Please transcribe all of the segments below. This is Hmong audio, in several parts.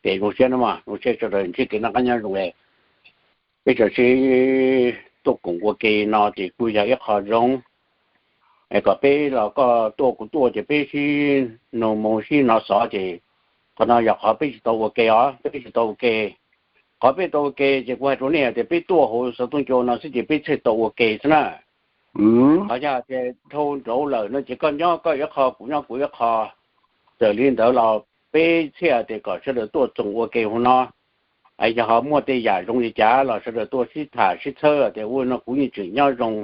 Ces zoo siab no mas, zoo siab sawv daws ntsib kev noj qab nyob zoo. Peb txawm sib tuaj koom ua ke no ces kuj yog ib qho zoo, es kom peb los koj tuaj kuv tuaj ces peb sib nug moo sib hnov xov ces qhov no yog qhov peb tsis tau ua ke os, peb tsis tau ua ke. Qhov peb tau ua ke ces kuv hais rau nej tias peb tuaj hauv xov tooj cua no xwb ces peb thiaj tau ua ke xwb na. Qhov yog tias dhau nraud lawm no ces koj nyob koj ib qho, kuv nyob kuv ib qho. Txawm li ntawd los peb thiaj tias kom sawv daws tuaj txoos ua ke hauv no. Yog ho muaj tej yam zoo li cas los sawv daws tuaj sib tham sib txhawb tias ua no kuv yeej tseem nyob zoo,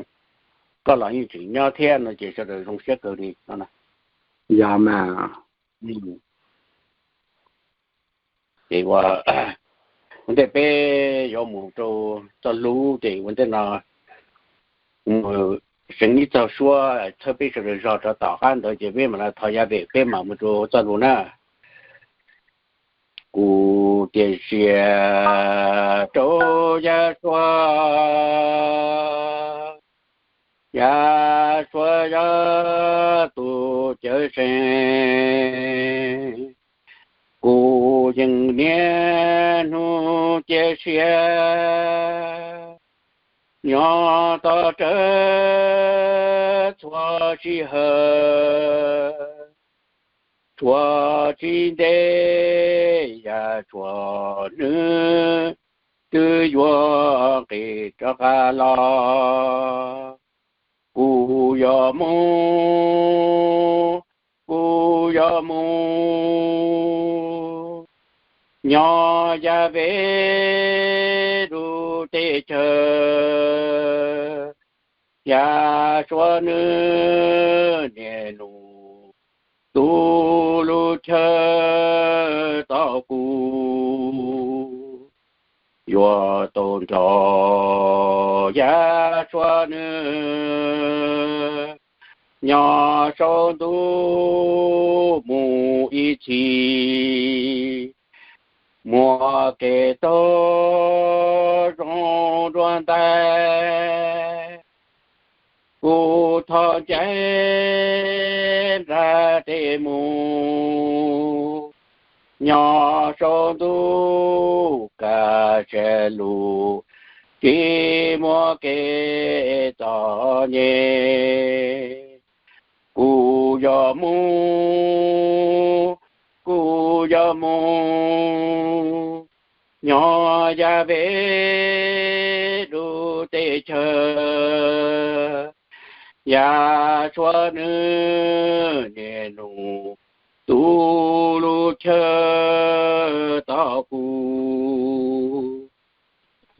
koj los yeej tseem nyob thiab no ces sawv daws zoo siab kawg li no. Yog mas. Ces ua ntej peb yuav mus rau txoj hlub ces ua ntej no mus seev ib txoj suab txhawb peb sawv daws zog rau tom qab ntawd ces peb mam li thov yav vem peb mam mus rau txoj hlub na. Kuv cia siab rau Yaj Suav, Yaj Suav yog tus cawm seej. Kuv yeej niaj hnub cia siab nyob tos rawv txhua sij hawm. Txhua tsis ntev Yaj Suav nws twb yuav nqis rov qab los. Kuv yuav mus, kuv yuav mus nyob yav vem lub teb chaws. Yaj Suav nws niaj hnub tu lub chaw tos kuv. Yuav tau nrog Yaj Suav nws nyob saum ntuj mus ib txhis. Muaj kev tau zoo dua ntais, kuv thov ncaim nram tes mus. Nyob saum ntuj kaj siab lug, tsis muaj kev txom nyem. Kuv yuav mus, kuv yuav mus nyob yav vem lub teb chaws. Yaj Suav nws niaj hnub tu lub chaw tos kuv.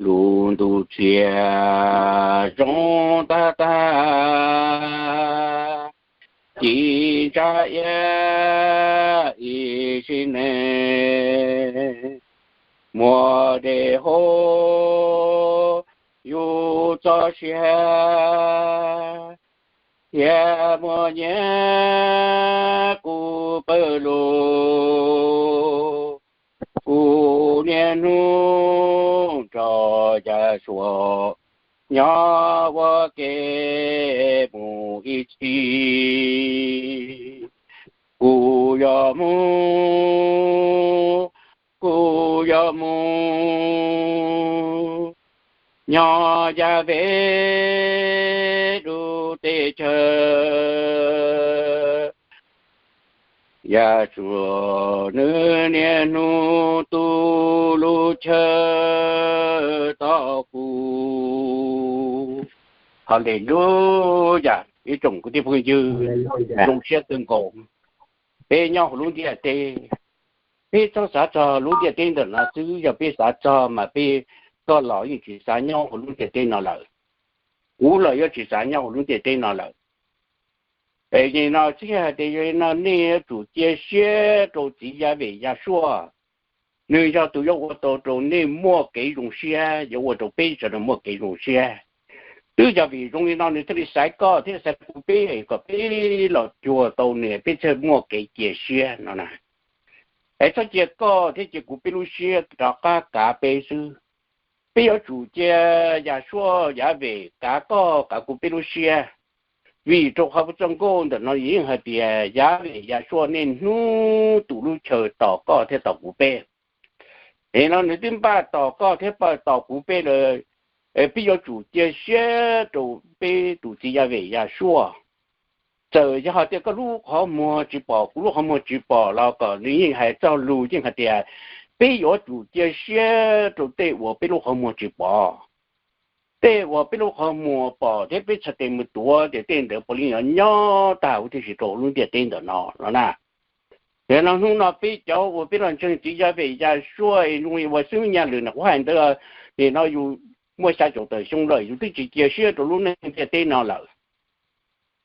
Lub ntuj txias zoo tag tag, ci ntsa iab ib sim neej. Muaj dej haus yus txoj sia, thiab muaj nyiaj kuv pawg lug. Kuv niaj hnub nrog Yaj Suav nyob ua ke mus ib txhis. Kuv yuav mus, kuv yuav mus nyob yav vem lub teb chaws. Yaj Suav nws niaj hnub tu lub chaw tos kuv. Haleluya, ib tsoom kwv tij phooj ywg, zoo siab kawg nkaus. Peb nyob hauv lub ntiaj teb, peb txhob xav txog lub ntiaj teb ntawm no xwb, yog peb xav txog mas peb, koj los yeej tsis xav nyob hauv lub ntiaj teb no lawm. Kuv los yuav tsis xav nyob hauv lub ntiaj teb no lawm. Es no txhij hais tias yog li no nej yuav tsum cia siab rau txiv Yaj Vem Yaj Suav. Nws yog tus yuav ua tau rau nej muaj kev zoo siab, yuav ua rau peb sawv daws muaj kev zoo siab. Twb yog vim zoo li no nws thiaj li xaiv koj thiab xaiv kuv peb kom peb los cuag tau nws peb thiaj muaj kev cia siab no na. Es txhob cia koj thiab cia kuv peb lub siab rov qab kav peb xwb. Peb yuav tsum cia Yaj Suav Yaj Vem kav koj kav kuv peb lub siab. Vim rau qhov txoj nkauj ntawm no yeej hais tias Yaj Vem Yaj Suav niaj hnub tu lub chaw tos koj thiab tos kuv peb. Es no nws twb npaj tos koj thiab npaj tos kuv peb lawm, peb yuav tsum cia siab rau peb tus txiv Yaj Vem Yaj Suaj. Txawm yog hais tias koj lub qhov muag tsis pom, kuv lub qhov muag tsis pom los kom nws yeej hais txoj lus yeej hais tias peb yuav tsum cia siab rau tej uas peb lub qhov muag tsis pom. Tej uas peb lub qhov muag pom thiab peb txhais tes mus tuav ces tej ntawd puav leej yuav nyob tag huv tib si rau lub ntiaj teb ntawm no no na. Ces no hnub no peb cov uas peb los ntseeg txiv Yaj Vem Yaj Suaj es zoo li uas xib hwb Nyaj Lwm no kuv hais ntawd, ces no yus muaj xya caum tawm xyoo lawm yus twb tsis cia siab rau lub neej ntiaj teb no lawm.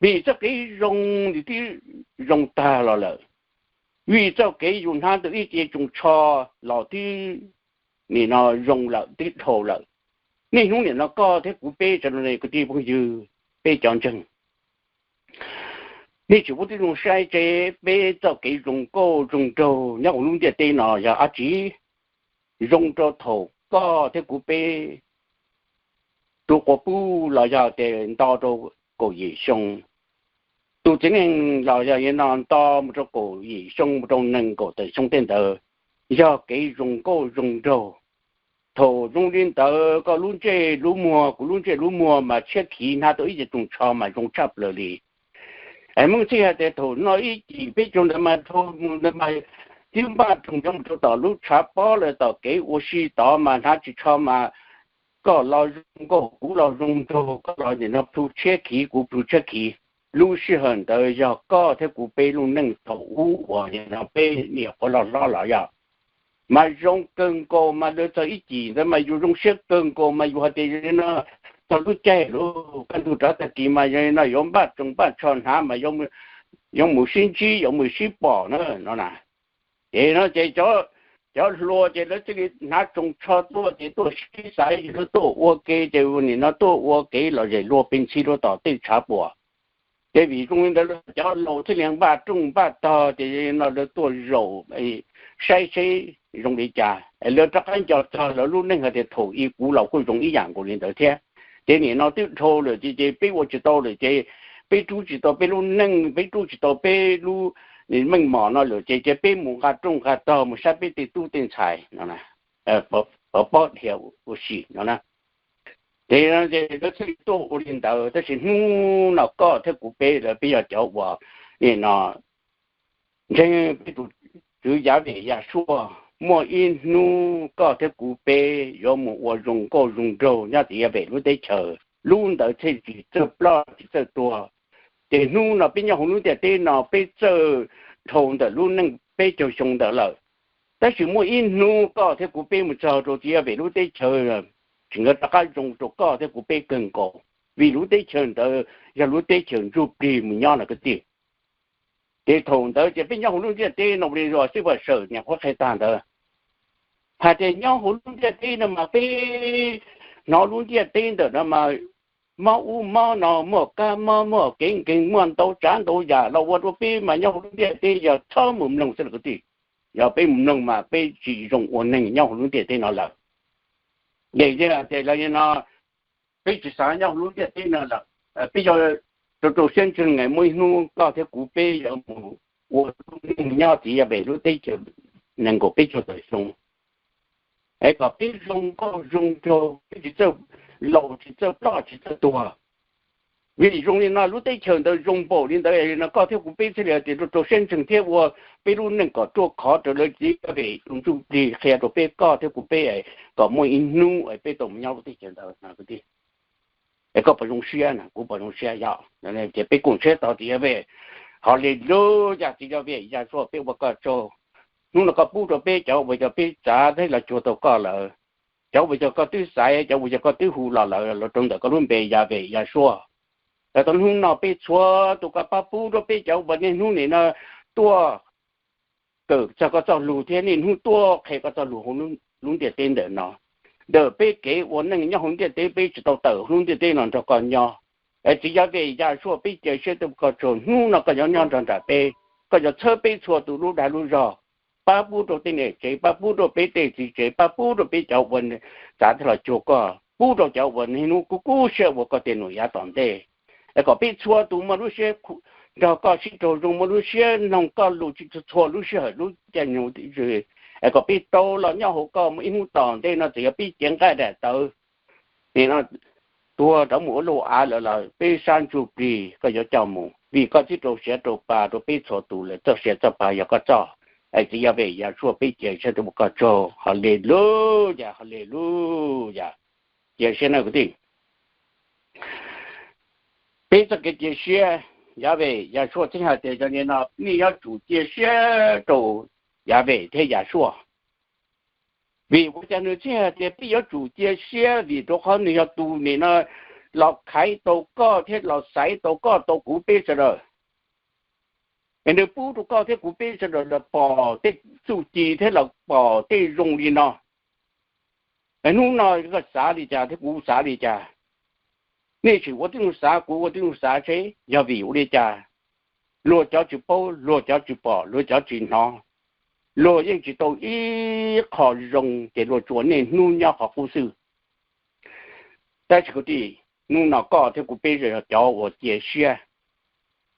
Vim txoj kev zoo nws twb zoo tag los lawm, vim txoj kev yus hnav ntawm ib ce tsoos tsho los twb nim no zoo lawm twb dhau lawm. Niaj hnub nim no koj thiab kuv peb sawv daws kwv tij phooj ywg, peb cov ntseeg, nej tsis pub tib zoo saib tseb peb txoj kev zoo nkauj zoo nraug nyob hauv lub ntiaj teb no yog dab tsi. Zoo rau thaum koj thiab kuv peb tus quas puj los yog tias nto rau kaum yim xyoo, tus txiv neej los yog li no nto mus rau kaum yim xyoo mus rau nees nkaum tawm xyoo tej ntawd, yog kev zoo nkauj zoo nraug. Thaum zoo li ntawd koj lub ntsej lub muag kuv lub ntsej lub muag mas tshiab khiv hnav tau ib ce tsoos tsho mas zoo tshaj plaws li. Es muaj txhij hais tias thaum no ib cim peb caug ntawd mas dhau mus ntawd mas twb npaj roog cov mus rau tom lub tshav pob lawm tom kev ua si tod mas hnav tsis tsho mas koj los zoo nkauj kuv los zoo nraug, koj los nim no plhu tshiab khiv kuv plhu tshiab khiv. Lub sij hawm ntawd yog koj thiab kuv peb lub neej thaum ub uas nim no peb niam qhuav loj hlob los yog mas zoo kawg nkaus mas lawv txog ib cim ntawd mas yus zoo siab kawg nkaus mas yus hais tias no txog lub caij lub kaj ntug rov tag kis mas yog li no yuav npaj tsoos npaj tsho hnav mas yuav mus sib ntsib yuav mus sib pom na no na. Ces no ces cov hluas ces lawv thiaj li hnav tsoos tsho tuaj ces tuaj sib xaiv lawv tuaj ua ke ces nim no tuaj ua kev lom zem luag pes ntxhi rau tom tej tshav puam. Ces vim zoo li ntawd cov laus thiaj li npaj rooj npaj tog ces no lawv tuaj zaum saib seb zoo li cas lawv rov qab nco txog lawv lub neej hais tias thaum ub kuv los kuj zoo ib yam nkaus li ntawd thiab. Ces nim no twb dhau lawm ces ces peb ua tsis tau lawm ces peb rub tsis tau peb lub neej peb rub tsis tau peb lub meej mom no lawm ces ces peb mus nqa rooj nqa tog mus saib peb tej tub tej ntxhais no, pov pob dhia ua si no na. Ces lawv thiaj li tuaj ua li ntawd tab sis hnub no koj thiab kuv peb lawv peb yog cov uas nim no ntseeg peb tus tswv Yaj Vem Yaj Suaj muaj ib hnub koj thiab kuv peb yuav mus ua zoo nkauj zoo nraug nyob txiv Yaj Vem lub teb chaws lub ntawd thiaj tsis txawj ploj tsis txawj tuag. Ces hnub no peb nyob hauv lub ntiaj teb no peb txawj dhau ntawm lub neej peb caug xyoo ntawd lawm. Tab sis muaj ib hnub koj thiab kuv peb mus txog rau txiv Yaj Vem lub teb chaws tseem yuav rov qab zoo rau koj thiab kuv peb kawg nkaus, vim lub teb chaws ntawd yog lub teb chaws ntsuj plig mus nyob no kwv tij. Ces thaum ntawd ces peb nyob hauv lub ntiaj teb no li uas xib fwb Sawm niam qhuav qhia tag ntawd, hais tias nyob hauv lub ntiaj teb no mas peb hnov lub ntiaj teb ntawm no mas mob ub mob no muaj kab mob muaj kev nkeeg muaj ntau tsav ntau yam los ua rau peb mas nyob hauv lub ntiaj teb yog txhob mus mloog xwb los kwv tij. Yog peb mus mloog mas peb tsis zoo ua neeg nyob hauv lub ntiaj teb no lawm. Ces yog tias lawv no peb tsis xav nyob hauv lub ntiaj teb no lawm, peb yuav rau rau siab ntseeg muaj ib hnub koj thiab kuv peb yuav mus ua lub neej nyob txiv Yaj Vem lub teb chaws nees nkaum peb caug tawm xyoo, es kom peb zoo nkauj zoo nraug peb tsis txawj laus tsis txawj ploj tsis txawj tuag. Vim zoo li no lub teb chaws ntawd zoo npaum li ntawd no koj thiab kuv peb thiaj li tias rau rau siab ntseeg thiab ua peb lub neej kom ruaj khov raws lawv txiv Yaj Vem tus ntsuj plig qhia rau peb koj thiab kuv peb kom muaj ib hnub peb tau mus nyob lub teb chaws ntawd no kwv tij. Es koj puas zoo siab na kuv puas zoo siab yog ces peb koom siab tog txiv Yaj Vem. Ho li lub yam txiv Yaj Vem Yaj Suaj peb ua koj tsaug. Hnub no koj pub rau peb cov uas yog peb txav thiab los cuag tau koj lawm, cov uas yog koj twb xaiv cov uas yog koj twb hu los lawm los rau ntawm koj lub npe Yaj Vem Yaj Suaj. Los tau hnub no peb txhua tus koj pab pub rau peb cov uas niaj hnub nim no tuaj kawm txog koj txoj lus thiab niaj hnub tuaj qhia koj txoj lus hauv lub ntiaj teb ntawm no. Ntawm peb kev ua neej nyob hauv ntiaj teb peb tsis tau tawm hauv lub ntiaj teb no nrog koj nyob. Txiv Yaj Vem Yaj Suaj peb cia siab tuaj koj tsaug hnub no koj yuav nyob nrog nram peb, koj yuav txhawb peb txhua tus lub dag lub zog, pab pub rau tej niam tsev pab pub rau peb tej txiv tsev pab pub rau peb cov uas txav thiab los cuag koj pub rau cov uas niaj hnub kub kub siab ua koj tej num yav tom ntej. Es kom peb txhua tus muaj lub siab nrog koj sib raug zoo muaj lub siab mloog koj lus tsis txhua lub sij hawm lub caij nyoog, es kom peb rau los nyob hauv koj, muaj ib hnub tom ntej no txawm yog peb cev nqaij daim tawv nim no tuag rov mus ua luj av lawm los peb sab ntsuj plig koj yuav coj mus, vim koj twb rau siav rau pa rau peb txhua tus lawm, txoj sia txoj pa yog koj txoj. Es txiv Yaj Vem Yaj Suaj, peb cia siab tuaj ua koj tsaug. Haleluya, haleluya. Cia siab nawb kwv tij. Peb txoj kev cia siab, Yaj Vem Yaj Suaj txheej hais tias yog li no nej yuav tsum cia siab rau Yaj Vem thiab Yaj Suaj. Vim ua cas nws txheej hais tias peb yuav tsum cia siab? Vim rau qhov nws yog tus nim no los khaiv tau koj thiab los xaiv tau koj tau kuv peb sawv daws. Es nws pub rau koj thiab kuv peb sawv daws los pom tej txuj ci thiab los pom tej zoo li no. Es hnub no koj xav li cas thiab kuv xav li cas? Nej sim ua tib zoo xav, kuv ua tib zoo xav seb yog vim ua li cas luag cov tsis paub, luag cov tsis pom, luag cov tsis hnov, luag yeej tsis tau ib qho zoo ces luag tsuas niaj hnub nyob qhov qub xwb. Tab sis kwv tij, hnub no koj thiab kuv peb yog cov uas cia siab,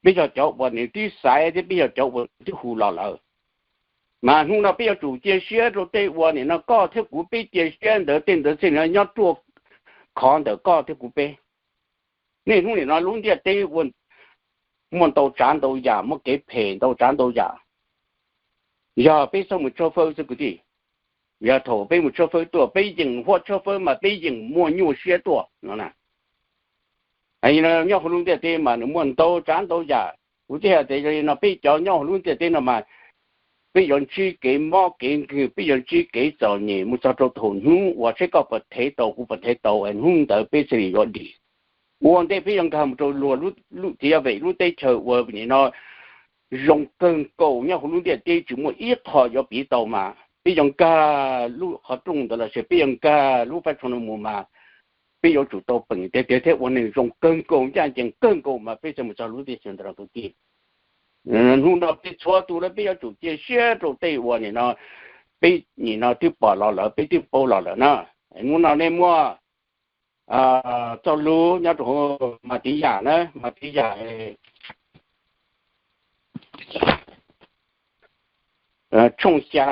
peb yog cov uas nws twb xaiv thiab peb yog cov uas twb hu los lawm. Mas hnub no peb yuav tsum cia siab rau tej uas nim no koj thiab kuv peb cia siab ntawd, tej ntawd txheej nyob ruaj khov ntawm koj thiab kuv peb. Niaj hnub nim no lub ntiaj teb muaj ntau tsav ntau yam, muaj kev phem ntau tsav ntau yam. Yog peb txhob mus tshawb fawb xwb kwv tij. Yog thaum peb mus tshawb fawb tuaj, peb yeem huab tshawb fawb mas peb yeem muaj nyuaj siab tuaj no. Nyob hauv lub ntiaj teb mas nws muaj ntau tsav ntau yam. Kuv thiaj hais tias yog li no peb cov nyob hauv lub ntiaj teb no mas peb yuav ntsib kev mob kev nkeeg, peb yuav ntsib kev txom nyem mus txog rau thaum hnub uas seb koj puas thev tau kuv puas thev tau, hnub ntawd peb thiaj li yuav dim. Ua ntej peb yuav nkag mus rau luag lub txiv Yaj Vem lub teb chaws uas nim no zoo kawg nkaus nyob hauv lub ntiaj teb tsis muaj ib qho yuav piv tau mas peb yuav nkag lub qhov rooj ntawd los sis peb yuav nkag lub fab tsho no mus mas peb yuav tsum tau peem tiag tiag thiab ua neeg zoo kawg nkaus ncaj ncees kawg nkaus mas peb thiaj mus txog lub teb chaws ntawd los kwv tij. Hnub no peb txhua tus lawm peb yuav tsum cia siab rau tej uas nim no peb nim no twb pom los lawm, peb twb paub los lawm na. Hnub no nej muaj txoj lus nyob rau hauv Mas Tiv Yam na, Mas Tiv Yam tshooj xya,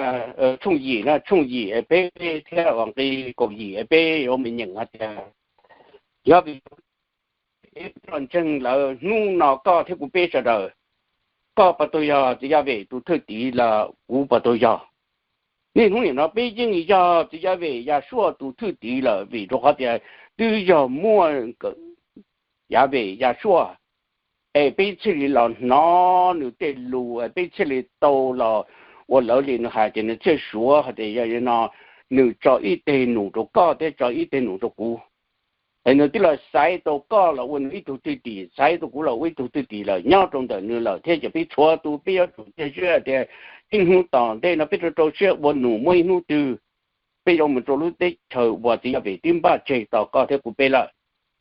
tshooj yim na, tshooj yim peb thiab uas nqi kaum yim peb yuav mus nyeem hais tias, yog vim ib tug ntseeg lawm hnub no koj thiab kuv peb sawv daws, koj puas tau yog txiv Yaj Vem tus thwj tim los kuv puas tau yog? Niaj hnub nim no peb yeej yog txiv Yaj Vem Yaj Suaj tus thwj tim lawm vim rau qhov tias twb yog muaj Yaj Vem Yaj Suaj es peb thiaj li los hnov nws tej lus, peb thiaj li tau los ua lawv li nws hais tias nws thiaj suav hais tias yog li no nws tso ib teg num rau koj thiab tso ib teg num rau kuv. Es nws twb los xaiv tau koj los ua nws ib tug thwj tim, xaiv tau kuv los ua ib tug thwj tim lawm, nyob rau ntawm nws lawm thiab ces peb txhua tus peb yuav tsum cia siab tias ib hnub tom ntej no peb rau rau siab ua num muaj ib hnub twg peb yuav mus rau lub teb chaws uas txiv Yaj Vem twb npaj tseg tos koj thiab kuv peb lawm.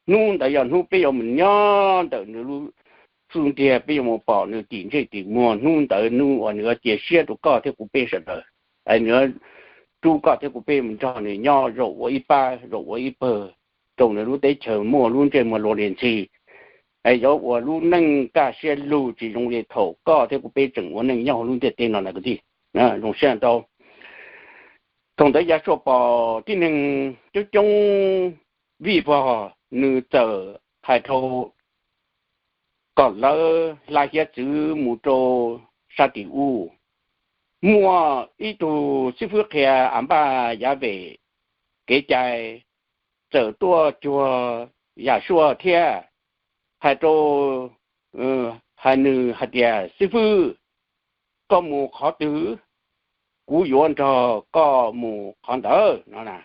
Hnub ntawd yog hnub peb yuav mus nyob ntawm nws lub xub ntiag, peb yuav mus pom nws tim ntsej tim muag, hnub ntawd hnub uas nws yuav cia siab rau koj thiab kuv peb sawv daws. Nws yuav rub koj thiab kuv peb mus nrog nws nyob zaum ua ib pab zaum ua ib pawg rau nws lub teb chaws muaj lub ntsej muag luag li ntxhi, es yuav ua lub neej kaj siab lug tsis zoo li thaum koj thiab kuv peb tseem ua neej nyob hauv lub ntiaj teb no na kwv tij. Zoo siab ntau. Thaum ntawd Yaj Suaj pom tib neeg coob coob vij vog, nws txawm hais rau kom lawv hla hiav txwv mus rau sab tim ub. Muaj ib tug xib fwb qhia a npaj Yaj Vem kev cai txawm tuaj cuag Yaj Suaj thiab hais rau, hais nws hais tias, xib fwb, koj mus qhov twg, kuv yuav nrog koj mus qhov ntawd no.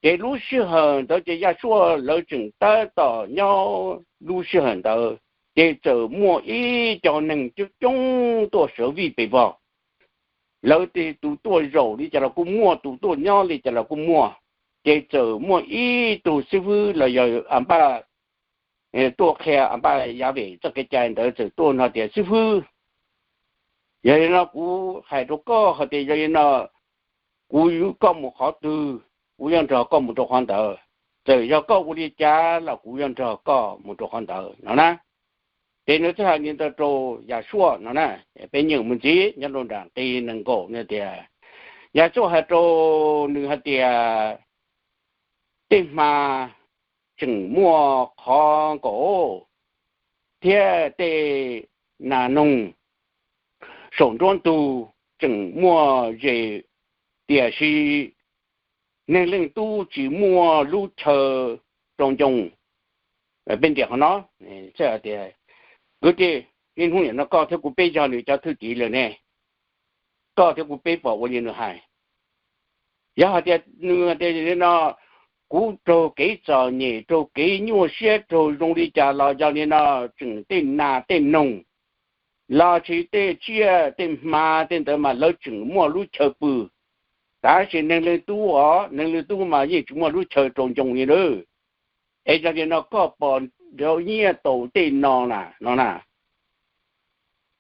Ces lub sij hawm ntawd ces Yaj Suaj lawv tseem tab tom nyob lub sij hawm ntawd, ces txawm muaj ib co neeg coob coob tuaj sawv vij pes vog. Lawv tej tus tuaj zaum li cas los kuj muaj, tus tuaj nyob li cas los kuj muaj. Ces txawm muaj ib tug xib fwb los yog a npaj tuaj qhia a npaj Yaj Vem txoj kev cai ntawd txawm tuaj no tias, xib fwb, yog li no kuv hais rau koj hais tias yog li no kuv, koj mus qhov twg kuv yuav nrog koj mus rau qhov ntawd. Txawm yog koj ua li cas los kuv yuav nrog koj mus rau qhov ntawd no na. Ces nws thiaj hais li ntawd rau Yaj Suaj no na. Peb nyeem mus ntxiv nyob rau nram nqi nees nkaum no tias, Yasuas hais rau nws hais tias, tej hma tseem muaj qhov nkaus, thiab tej nas noog saum nruab ntug tseem muaj zes, tiam sis Neeg Leej Tub tsis muaj lub chaw rau ncoo. Peb ntiam qhov no, tias, kwv tij, niaj hnub nim no koj thiab kuv peb yog nws cov thwj tim lawm ne, koj thiab kuv peb pom ua li nws hais. Yog hais tias nws tias no, kuv raug kev txom nyem, raug kev nyuaj siab, raug zoo li cas los yog li no, tseem tej nas tej noog los sis tej tsiaj tej hma tej ntawd mas lawv tseem muaj lub chaw pw. Tab sis Neeg Leej Tub os, Neeg Leej Tub mas yeej tsis muaj lub chaw rau ncoo li lawm. Es yog li no koj pom nyiaj tau tej no na, no na,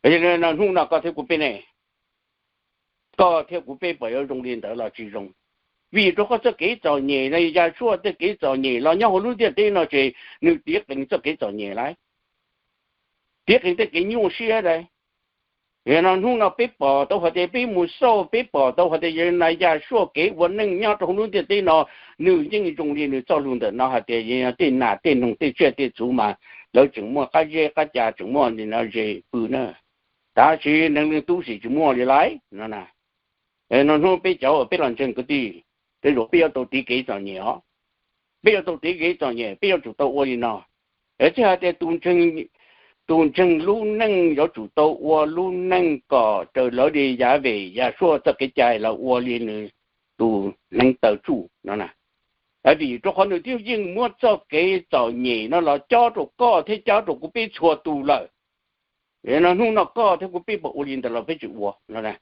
hnub no koj thiab kuv peb ne, koj thiab kuv peb pom yuav zoo li ntawd los tsis zoo? Vim rau qhov txoj kev txom nyem no, Yasuas txoj kev txom nyem los nyob hauv lub ntiaj teb no ces nws tiv qees txoj kev txom nyem lawm, tiv qees tej kev nyuaj siab lawm. Yog no hnub no peb pom tau hais tias peb mus xauj, peb pom tau hais tias yog no Yasuas kev ua neej nyob rau hauv lub ntiaj teb no, nws yeej zoo li nws txoj lus ntawm no hais tias tej nas tej noog tej tsiaj tej txhu mas lawv tseem muaj qab zeb qab ca, tseem muaj li no zes pw na. Tab sis Neeg Leej Tub sim tsis muaj li lawm no. No hnub peb cov uas peb los ntseeg kwv tij, tej zaum peb yuav tau tiv kev txom nyem os. Peb yuav tau tiv kev txom nyem, peb yuav tsum tau ua li no. Txij hais tias tus ntseeg lub neej yuav tsum tau ua lub neej kom raws lawv li Yahweh Yahshua txoj kev cai los ua li nws tus hneev taw tsuj no. Vim rau qhov nws twb yeej muab txoj kev txom nyem no los cob rau koj thiab cob rau kuv peb txhua tus lawm. Yog no hnub no koj thiab kuv peb puas ua li ntawd los peb tsis ua no.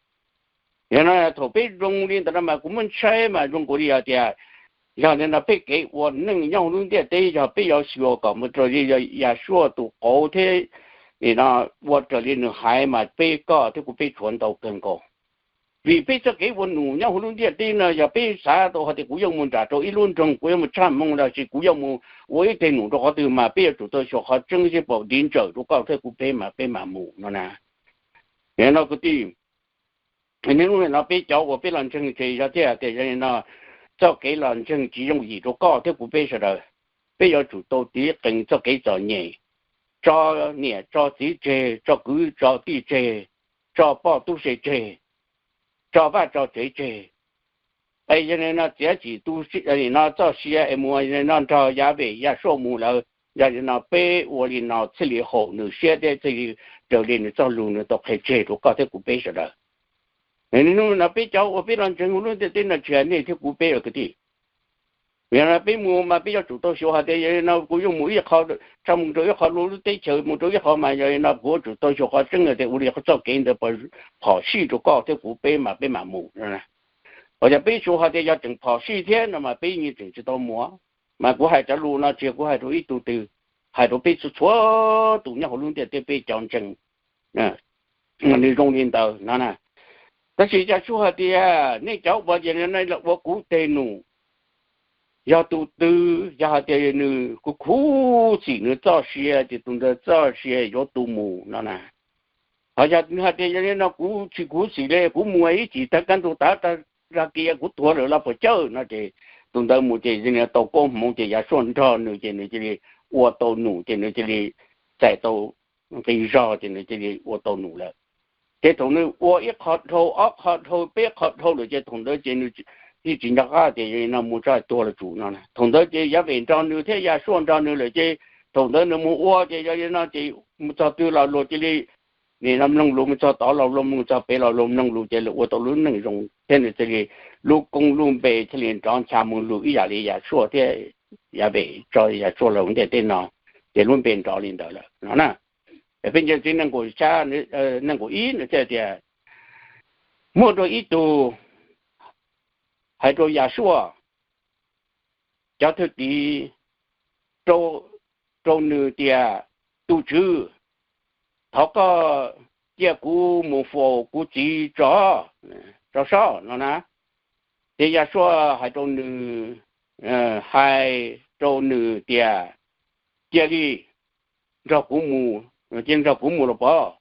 Yog no thaum peb zoo li ntawd no mas kuv muab ntshai mas zoo nkaus li hais tias, yog li no peb kev ua neej nyob hauv lub ntiaj teb yog peb yuav xyuas kom mus raws li Yahshua tus qauv thiab ua raws li nws hais mas peb, koj thiab kuv peb tshuav ntau kawg nkaus. Vim peb txoj kev ua num nyob hauv lub ntiaj teb no yog peb xav tau hais tias kuv yuav mus nram rau ib lub nroog, kuv yuav mus tshaj hmoo los sis kuv yuav mus ua ib teg num rau qhov twg mas peb yuav tsum tau xyuas qhov tseeb thiab paub tiv ntsawm rau koj thiab kuv peb mas peb mam mus no na. Yog no kwv tij, niaj hnub no peb cov uas peb los ntseeg ces yog thiaj tias yog li no txoj kev los ntseeg tsis yooj yim rau koj thiab kuv peb sawv daws. Peb yuav tsum tau tiv qees txoj kev txom nyem, tso niam tso txiv tseg, tso kwv tso tij tseg, tso poj tub se tseg, tso vaj tso tsev tseg. Es yog li no txiav txim tu no txoj sia es mus no nrog Yahweh Yahshua mus lawm. Yog li no peb ua li no thiaj li haum nws siab thiab thiaj li raws li nws txoj lus nws tau qhia tseg rau koj thiab kuv peb sawv daws. Hnub no peb cov uas peb los ntseeg hauv lub ntiaj teb no tsis hais nej thiab kuv peb kwv tij, yog no peb mus mas peb yuav tsum tau xyuas hais tias yog li no kuv yuav mus ib qho, tshaj mus rau ib qho lub teb chaws, mus rau ib qho mas yog li no kuv yuav tsum tau xyuas qhov tseeb tias ua li txoj kev ntawd puas phom sij rau koj thiab kuv peb mas peb mam mus. Yog peb xyuas hais tias yog tseem phom sij thiab no mas peb yeej tseem tsis tau mus. Mas kuv hais cov lus no tsis yog kuv hais rau ib tug twg, hais rau peb txhua txhua tus nyob hauv lub ntiaj teb peb cov ntseeg, nws zoo li ntawd no na. Tab sis Yahshua hais tias nej cov uas yog li no los ua kuv tes num, yog tus twg yog hais tias nws kuv khuv xim nws txoj sia ces tus ntawd txoj sia yuav tu mus no na. Ho yog nws hais tias yog li no kuv tsis khuv xim li, kuv mus ib chim tag kaj ntug tav tag kiag kuv tuag lawm los puas cawj no ces tus ntawd mus ces tau koob hmoov ces Yahshua nrog nws ces nws cia li ua tau num ces nws cia li txais tau nqi zog ces nws cia li ua tau num lawm. Ces thaum nws ua ib qho dhau ob qho dhau peb qho dhau lawm ces thaum ntawd ces nws yeej tsis nco qab tias yog li no mus tso tuag los tsum no. Thaum ntawd ces Yahweh nrog nws thiab Yahshua nrog nws lawm ces thaum ntawd nws mus ua ces yog li no ces mus txog twg los luag cia li nim no mloog lus, mus txog tod los luag mloog, txog pem los luag mloog lus ces lawv ua tau lub neej zoo thiab nws thiaj li lub koob lub npe thiaj li nrov ncha mus lug ib yam li Yahshua thiab Yahweh tso Yahshua los ntiaj teb no ces lub npe nrov li ntawd lawm no na. Peb ntsia txiv neej nkaum xya, neej nkaum ib nws thiaj tias, muaj dua ib tug hais rau Yahshua cov thwj tim rau nws tias, tus Tswv, thov koj cia kuv mus faus kuv txiv tso, tso sob no na. Ces Yahshua hais rau nws, hais rau nws tias, cia li nrog kuv mus, cia li nrog kuv mus los pov.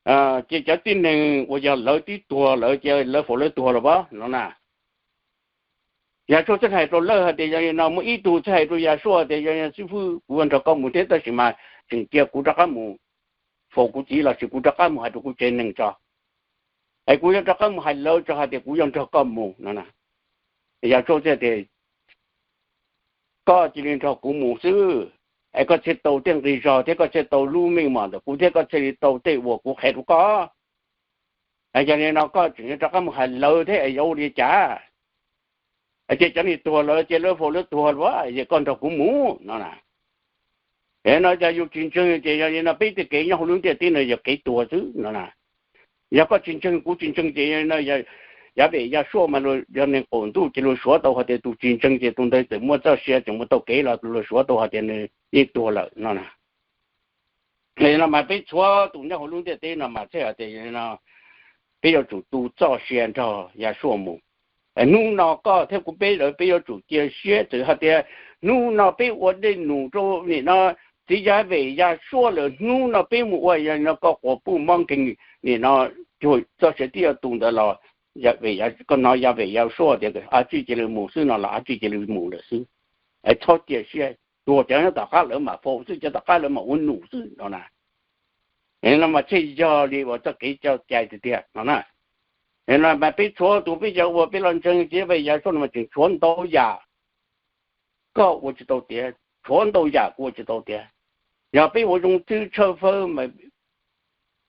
Ces cov tib neeg uas yog lawv twb tuag lawm ces lawv faus lawv tuag los pab no na. Yasuaj txawm hais rau lawv hais tias yog li no, muaj ib tug txawm hais rau Yasuaj tias yog, Xib fwb, kuv yuav nrog koj mus thiab, tab sis mas tseem cia kuv rov qab mus faus kuv txiv los sis kuv rov qab mus hais rau kuv tsev neeg tso, es kuv yuav rov qab mus hais lawv tso hais tias kuv yuav nrog koj mus no na. Yasuaj txawm tias, Koj cia li nrog kuv mus xwb, es koj thiaj tau tej nqi zog thiab koj thiaj tau lub meej mom ntawm kuv thiab koj thiaj li tau tej uas kuv qhia rau koj. Yog li no koj tseem yuav rov qab mus hais lawv thiab es yuav ua li cas? Ces cov neeg tuag lawm ces lawv faus lawv tuag lawm es koj nrog kuv mus no na. Es no yog yus tsis ntseeg ces yog li no peb tej kev nyob hauv lub ntiaj teb no yog kev tuag xwb no na. Yog koj tsis ntseeg kuv tsis ntseeg ces no, Yas Vem Yas Suaj mas yog neeg qaum ntuj ces luag suav tau hais tias tus tsis ntseeg ces tus ntawd txawm muaj txoj sia tseem mus tau kev los luag suav tau hais tias nws yeej tuag lawm no na. No mas peb txhua tus nyob hauv lub ntiaj teb no mas thiaj hais tias no peb yuav tsum tu txoj sia nrog Yas Suaj mus. Hnub no koj thiab kuv peb lawv peb yuav tsum cia siab txawm hais tias hnub no peb ua dej num rau nim no txiv Yas Vem Yas Suaj lawm, hnub no peb mus ua yog no koj quas puj mob nkeeg nim no cuag txoj sia tib yuav tu ntawd los, Yas Vem, koj hnov Yas Vem Yas Suaj tias ab tsi cia li mus xwb no los ab tsi cia li mus lawm xwb. Es txhob cia siab, tuag cov nyob tom qab lawv mam faus xwb, cov tom qab lawv mam ua num xwb no na. No mas thiaj yog li uas txoj kev coj cai tiag tiag no na. No mas peb tshuav tus peb cov uas peb los ntseeg txiv Yas Vem Yas Suaj no mas tseem tshuav ntau yam koj ua tsis tau tiav, tshuav ntau yam kuv ua tsis tau tiav. Yog peb ua zoo thwb tshawb fawb mas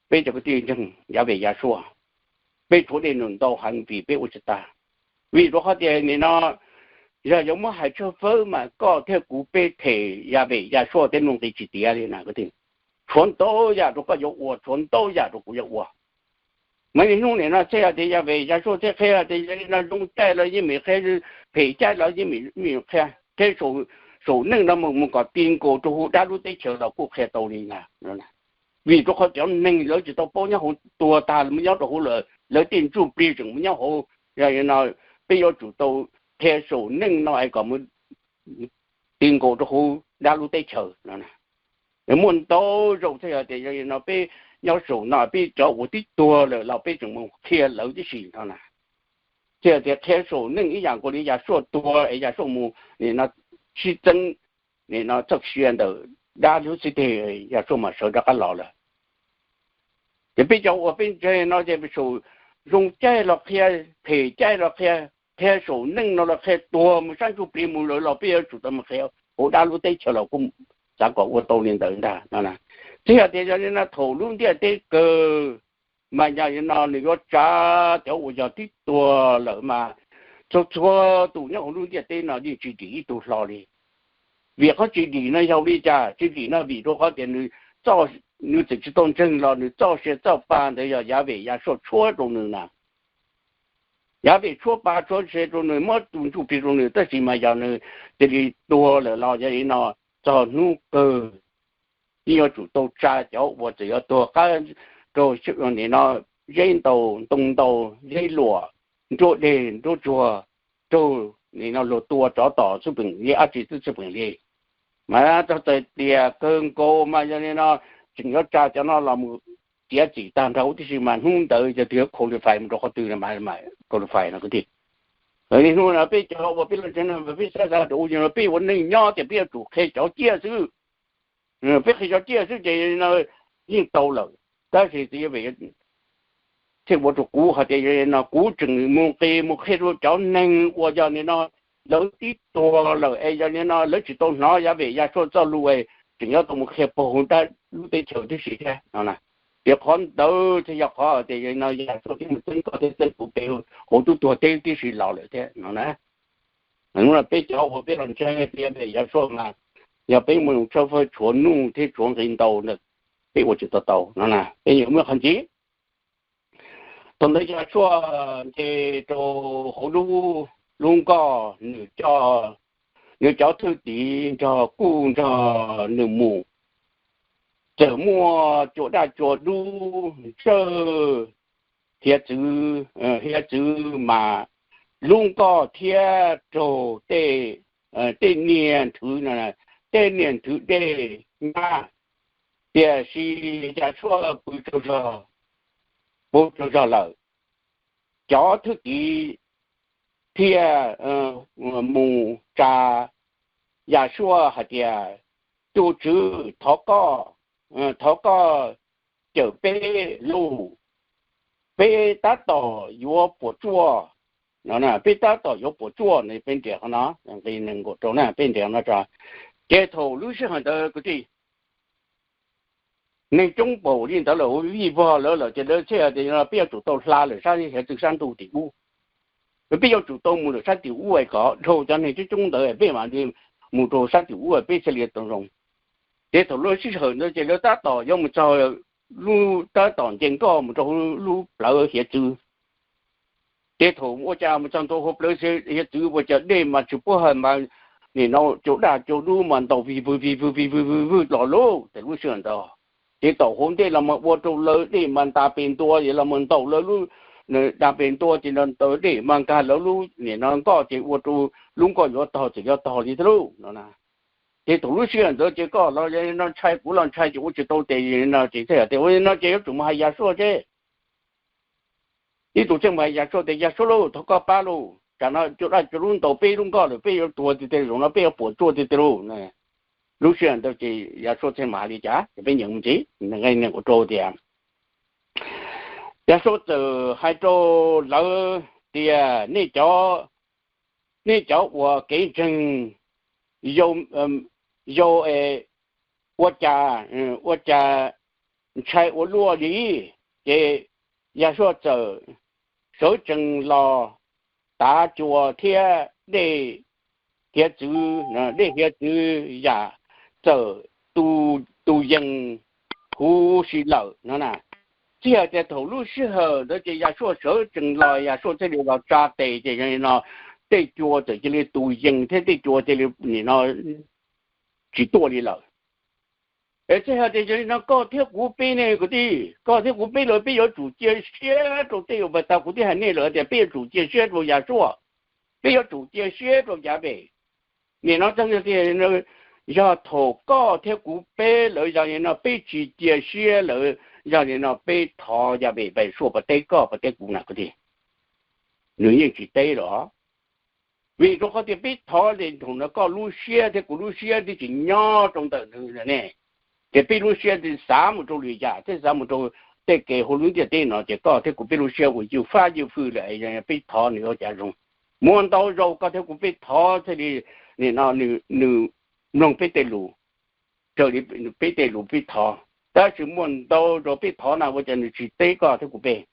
peb cov kwv tij ntseeg Yas Vem Yas Suaj, peb tshuav dej num ntau heev vim peb ua tsis tag. Vim rau qhov tias nim no yog yuav muab hais tshawb fawb mas koj thiab kuv peb them Yas Vem Yas Suaj tej nuj nqis tsis tiav li na. Tshuav ntau yam rau koj yuav ua, tshuav ntau yam rau kuv yuav ua. Mas niaj hnub nim no txhij hais tias Yas Vem Yas Suaj txhij qhia tias yog li no zoo caij los yeej meem qhia, phem caij los yeej meem qhia, qhia saum neej no mus mus kom ti nkaus rau hauv dab lub teb chaws los kuj qhia tau li na. Vim rau qhov cov neeg lawv tsis tau paub nyob hauv tuag tag mus nyob rau hauv lawm, lawv tej ntsuj plig tseem mus nyob hauv. Yog li no peb yuav tsum tau qhia saum neej no es kom mus ti nkaus rau hauv dab lub teb chaws no. Muaj ntau zaus thiaj yog tias yog li no peb nyob saum no peb cov uas twb tuag lawm los peb tseem mus qhia lawv tib si no na. Thiaj tias qhia saum neej ib yam nkaus li Yas Suaj tuag es Yas Suaj mus nim no sib txeeb nim no txoj sia ntawm dab lub xib teg, Yas Suaj mam sawv rov qab los lawm. Ces peb cov uas peb ntseeg no ces saum zoo caij los qhia, phem caij los qhia, qhia saum neej no los qhia, tuag mus sab ntsuj plig mus lawm los peb yuav tsum tau mus qhia hauv dab lub teb chaws los kuj xav kom ua tau li ntawd ntag no. Txhij hais tias yog li no thaum lub ntiaj teb kawg mas yog li no nws yuav tsa cov uas yog twb tuag lawm mas txhua txhua tus nyob hauv lub ntiaj teb no yeej tsis dim ib tug hlo li. Vim qhov tsis dim no yog li cas? Tsis dim no vim rau qhov tias nws txawm tsis tau ntseeg los nws txoj sia txoj pa ntawd yog Yas Vem Yas Suaj tshuab rau nws na. Yas Vem tshuab pa tshuab sia rau nws, muab tus ntsuj plig rau nws, tab sis mas yog nws cia li tuag lawm los yog li no txog hnub kawg yeej yuav tsum tau tsa cov uas txawm yuav tuag qab rau nim no zeb ntau, ntoo ntau, zeb luam, nruab deg nruab tsuag, raug nim no luag tua tsov tom xwb peem li, dab tsi xwb xwb peem li. Mas txog txais tias kawg nkaus mas yog li no tseem yuav tsa cov no los mus txiav txim tag nrho huv tib si mas hnub ntawd yog twg yuav qualify mus rau qhov twg no mas qualify no kwv tij. Niaj hnub no peb cov uas peb los ntseeg no peb xav xav rau ua li no peb ua neej nyob ces peb yuav tsum qhia cov ciaj xwb. Peb qhia cov ciaj xwb ces no yeej tau lawm. Tab sis txiv Yas Vem thiaj ua rau kuv hais tias yog li no kuv tseem mus nqis mus qhia rau cov neeg uas yog li no lawv twb tuag lawm es yog li no lawv tsis tau hnov Yas Vem Yas Suaj txoj lus es tseem yuav tau mus qhia puag hauv dab lub teb chaws tib si thiab no. Ces qhov ntawd thiaj yog qhov tias yog li no Yas Suaj thiaj mus txeeb koj thiab txeeb kuv pem hauv tub tuag teb tib si los lawm thiab no na. Hnub no peb cov uas peb los ntseeg tias Yas Suaj mas yog peb mus tshawb fawb tshuav nuj thiab tshuav nqi ntau ntawd peb ua tsis tau tau no na, peb yuav muaj qhov ntxiv. Thaum ntawd Yas Suaj nce rau hauv lub, lub nkoj, nws cov thwj tim nrog kuj nrog nws mus. Txawm muaj cua daj cua dub ntsawj hiav txwv, hiav txwv mas lub nkoj thiab raug tej niag nthwv, tej niag nthwv dej nyab, tiam sis Yas Suaj pw tsaug zog. puv tsaug zog lawm. Cov thwj tim thiaj mus tsa Yasuaj hais tias, Tus Tswv, thov koj, thov koj cawm peb lauj, peb tab tom yuav puas tsuaj, peb tab tom yuav puas tsuaj no. Peb nrhiav qhov no, nqe nees nkaum rau na, peb nrhiav no tso. Ces thaum lub sij hawm ntawd kwv tij, neeg coob npaum li ntawd lawm, vij vog lawv lawm ces lawv thiaj tias peb yuav tsum tau hla lawm sab hiav txwv sab ntug tim ub. Peb yuav tsum tau mus lawm sab tim ub es kom dhau cov neeg coob coob ntawd peb mam li mus rau sab tim ub peb thiaj li tau zoo. Ces thaum lub sij hawm ntawd ces lawv tab tom yuav mus txog lub, tab tom nce nkoj mus rau lub plawv hiav txwv. Ces thaum ua cas mus txog ntua hauv plawv hiav txwv ua cas dej mas tsis pub hawm mas, nim no cua daj cua dub mas ntaus vij vwg vij vwg vij vwg vij vwg los lauj. Ces lub sij hawm ntawd ces tom hauv ntej los mas ua rau lawv dej mas nta pes ntua, ces los mas ntaus lawv lub, nta pes ntua ces ntaus dej mas nkag lawv lub, nim no nkoj ces ua rau lub nkoj yuav tog txawm yuav tog li thiab lauj no. Ces thaum lub sij hawm ntawd ces koj los no ntshai kuv los ntshai ces ua tsis tau ces no ces thiaj tias ua no ces yuav tsum mus hais Yasuaj seb. Ib tug thiaj mus hais Yasuaj tias, Yasuaj lauj, thov koj pab lauj, tsam no cua daj cua dub ntaus peb lub nkoj lawm, peb yuav tuag tiag tiag, zaum no peb yuav puas tsuaj tiag tiag lauj. Lub sij hawm ntawd ces Yasuaj thiaj mus hais li cas ces peb nyeem mus ntxiv, nqe nees nkaum rau tias, Yasuaj txawm hais rau lawv tias, Nej cov, nej cov uas kev ntseeg yau, yau es ua cas, ua cas ntshai ua luaj li? Ces Yasuaj txawm sawv tsees los tav cua thiab dej hiav txwv, dej hiav txwv yam txawm tu yees huv si lawm no na. Txij hais tias thaum lub sij hawm ntawd ces Yasuaj sawv tsees los, Yasuaj thiaj li los tsa tes ces yog li no tej cua txawm cia li tu yees thiab tej cua cia li nim no tsis tuaj li lawm. Es txij hais tias yog li no koj thiab kuv peb ne kwv tij, koj thiab kuv peb los peb yuav tsum cia siab rau tej uas pas tas kuv twb hais nej lawm tias peb yuav tsum cia siab rau Yasuaj, peb yuav tsum cia siab rau Yahweh. Nim no txog tias yog thaum koj thiab kuv peb lawm yog li no peb tsis cia siab lawm, yog li no peb thov Yahweh Yasuaj puas teb koj puas teb kuv na kwv tij? Nws yeej tsis teb los. Vim rau qhov tias peb thov li thaum no koj lub siab thiab kuv lub siab twb tsis nyob rau ntawm nws ne. Ces peb lub siab twb xav mus rau lwm yam thiab xav mus rau tej kev hauv lub ntiaj teb no ces koj thiab kuv peb lub siab ua ywj fab ywj fwj lawm, peb thov nws ua cas zoo. Muaj ntau zaus koj thiab kuv peb thov thiaj li nim no nws mloog peb tej lus, raws li peb tej lus peb thov. Tab sis muaj ntau zaus peb thov na ua cas nws tsis teb koj thiab kuv peb.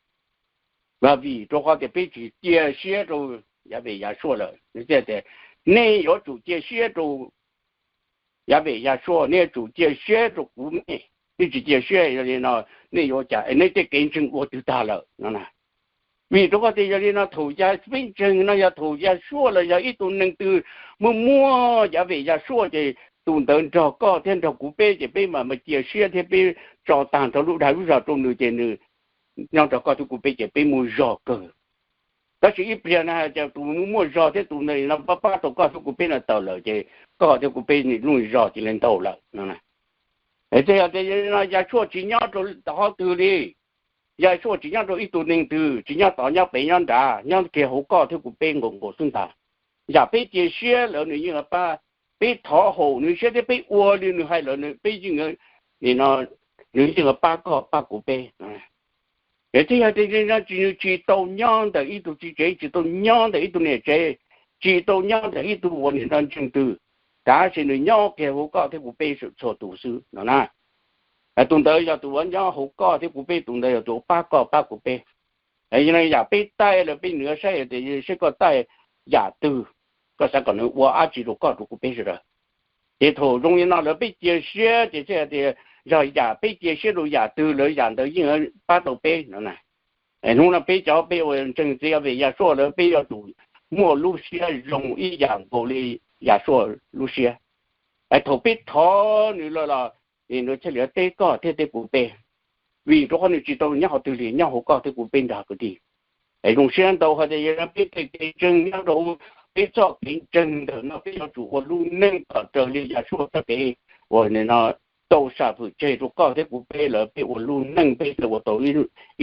Vim rau qhov tias peb tsis cia siab rau Yahweh Yasuaj lawm. Nws thiaj tias, nej yuav tsum cia siab rau Yahweh Yasuaj, nej yuav tsum cia siab rau kuv, nej twb tsis cia siab, yog li no nej yuav ua cas, nej tej kev ntseeg ua twg tag lawm no na. Vim rau qhov tias yog li no thaum peb ntseeg no yog thaum Yasuaj los yog ib tug neeg twg muaj muaj Yahweh Yasuaj ces tus ntawd nrog koj thiab nrog kuv peb ces peb mam cia siab thiab peb tso tag nrho lub dag lub zog rau nws ces nws nyob nrog koj thiab kuv peb ces peb muaj zog kawg. Tab sis ib pliag na hais tias tus muaj zog thiab tus ntawd no pab pab tau koj thiab kuv peb no tawm lawm ces koj thiab kuv peb lub zog cia li ntaus lawm no. Ces yog tias no Yasuaj tsis nyob rau qhov twg li, Yasuaj tsis nyob rau ib tug neeg twg, tsis nyob tod nyob pem nyob nrad, nyob kiag hauv koj thiab kuv peb nkaus nkaus xwb ntag. Yam peb cia siab lawm nws yeej pab, peb thov haum nws siab thiab peb ua li nws hais lawm peb yeej, nim no nws yeej pab koj pab kuv peb. Ces thiaj yog tias nws tsis tau nyob ntawm ib tug txiv tsev, tsis tau nyob ntawm ib tug niam tsev, tsis tau nyob ntawm ib tug uas nim no ntseeg twg, tab sis nws nyob kiag hauv koj thiab kuv peb txhua tus xwb no na. Tus ntawd yog tus uas nyob hauv koj thiab kuv peb, tus ntawd yog tus uas pab koj pab kuv peb. Yog li yam peb taij lawm peb nws saib tias seb koj taij yam twg, koj xav kom nws ua dab tsi rau koj rau kuv peb sawv daws. Ces thaum zoo li no lawv peb cia siab ces thiaj tias yog yam peb cia siab rau yam twg lawv yam ntawd yeej pab tau peb no na. Hnub no peb cov peb uas ntseeg txiv Yahweh Yasuaj lawm peb yuav tsum muaj lub siab zoo ib yam nkaus li Yasuaj lub siab. Thaum peb thov nws los los nws thiaj li teb koj thiab teb kuv peb, vim rau qhov nws tsis tau nyob qhov twg li, nyob hauv koj thiab kuv peb nrog kwv tij. Zoo siab ntau hais tias yog peb tej kev ntseeg nyob rau peb txoj kev ntseeg ntawm no peb yuav tsum ua lub neej kom raws li Yasuaj txoj kev uas no tau sam fwm tseg rau koj thiab kuv peb lawm, peb ua lub neej peb thiaj ua tau ib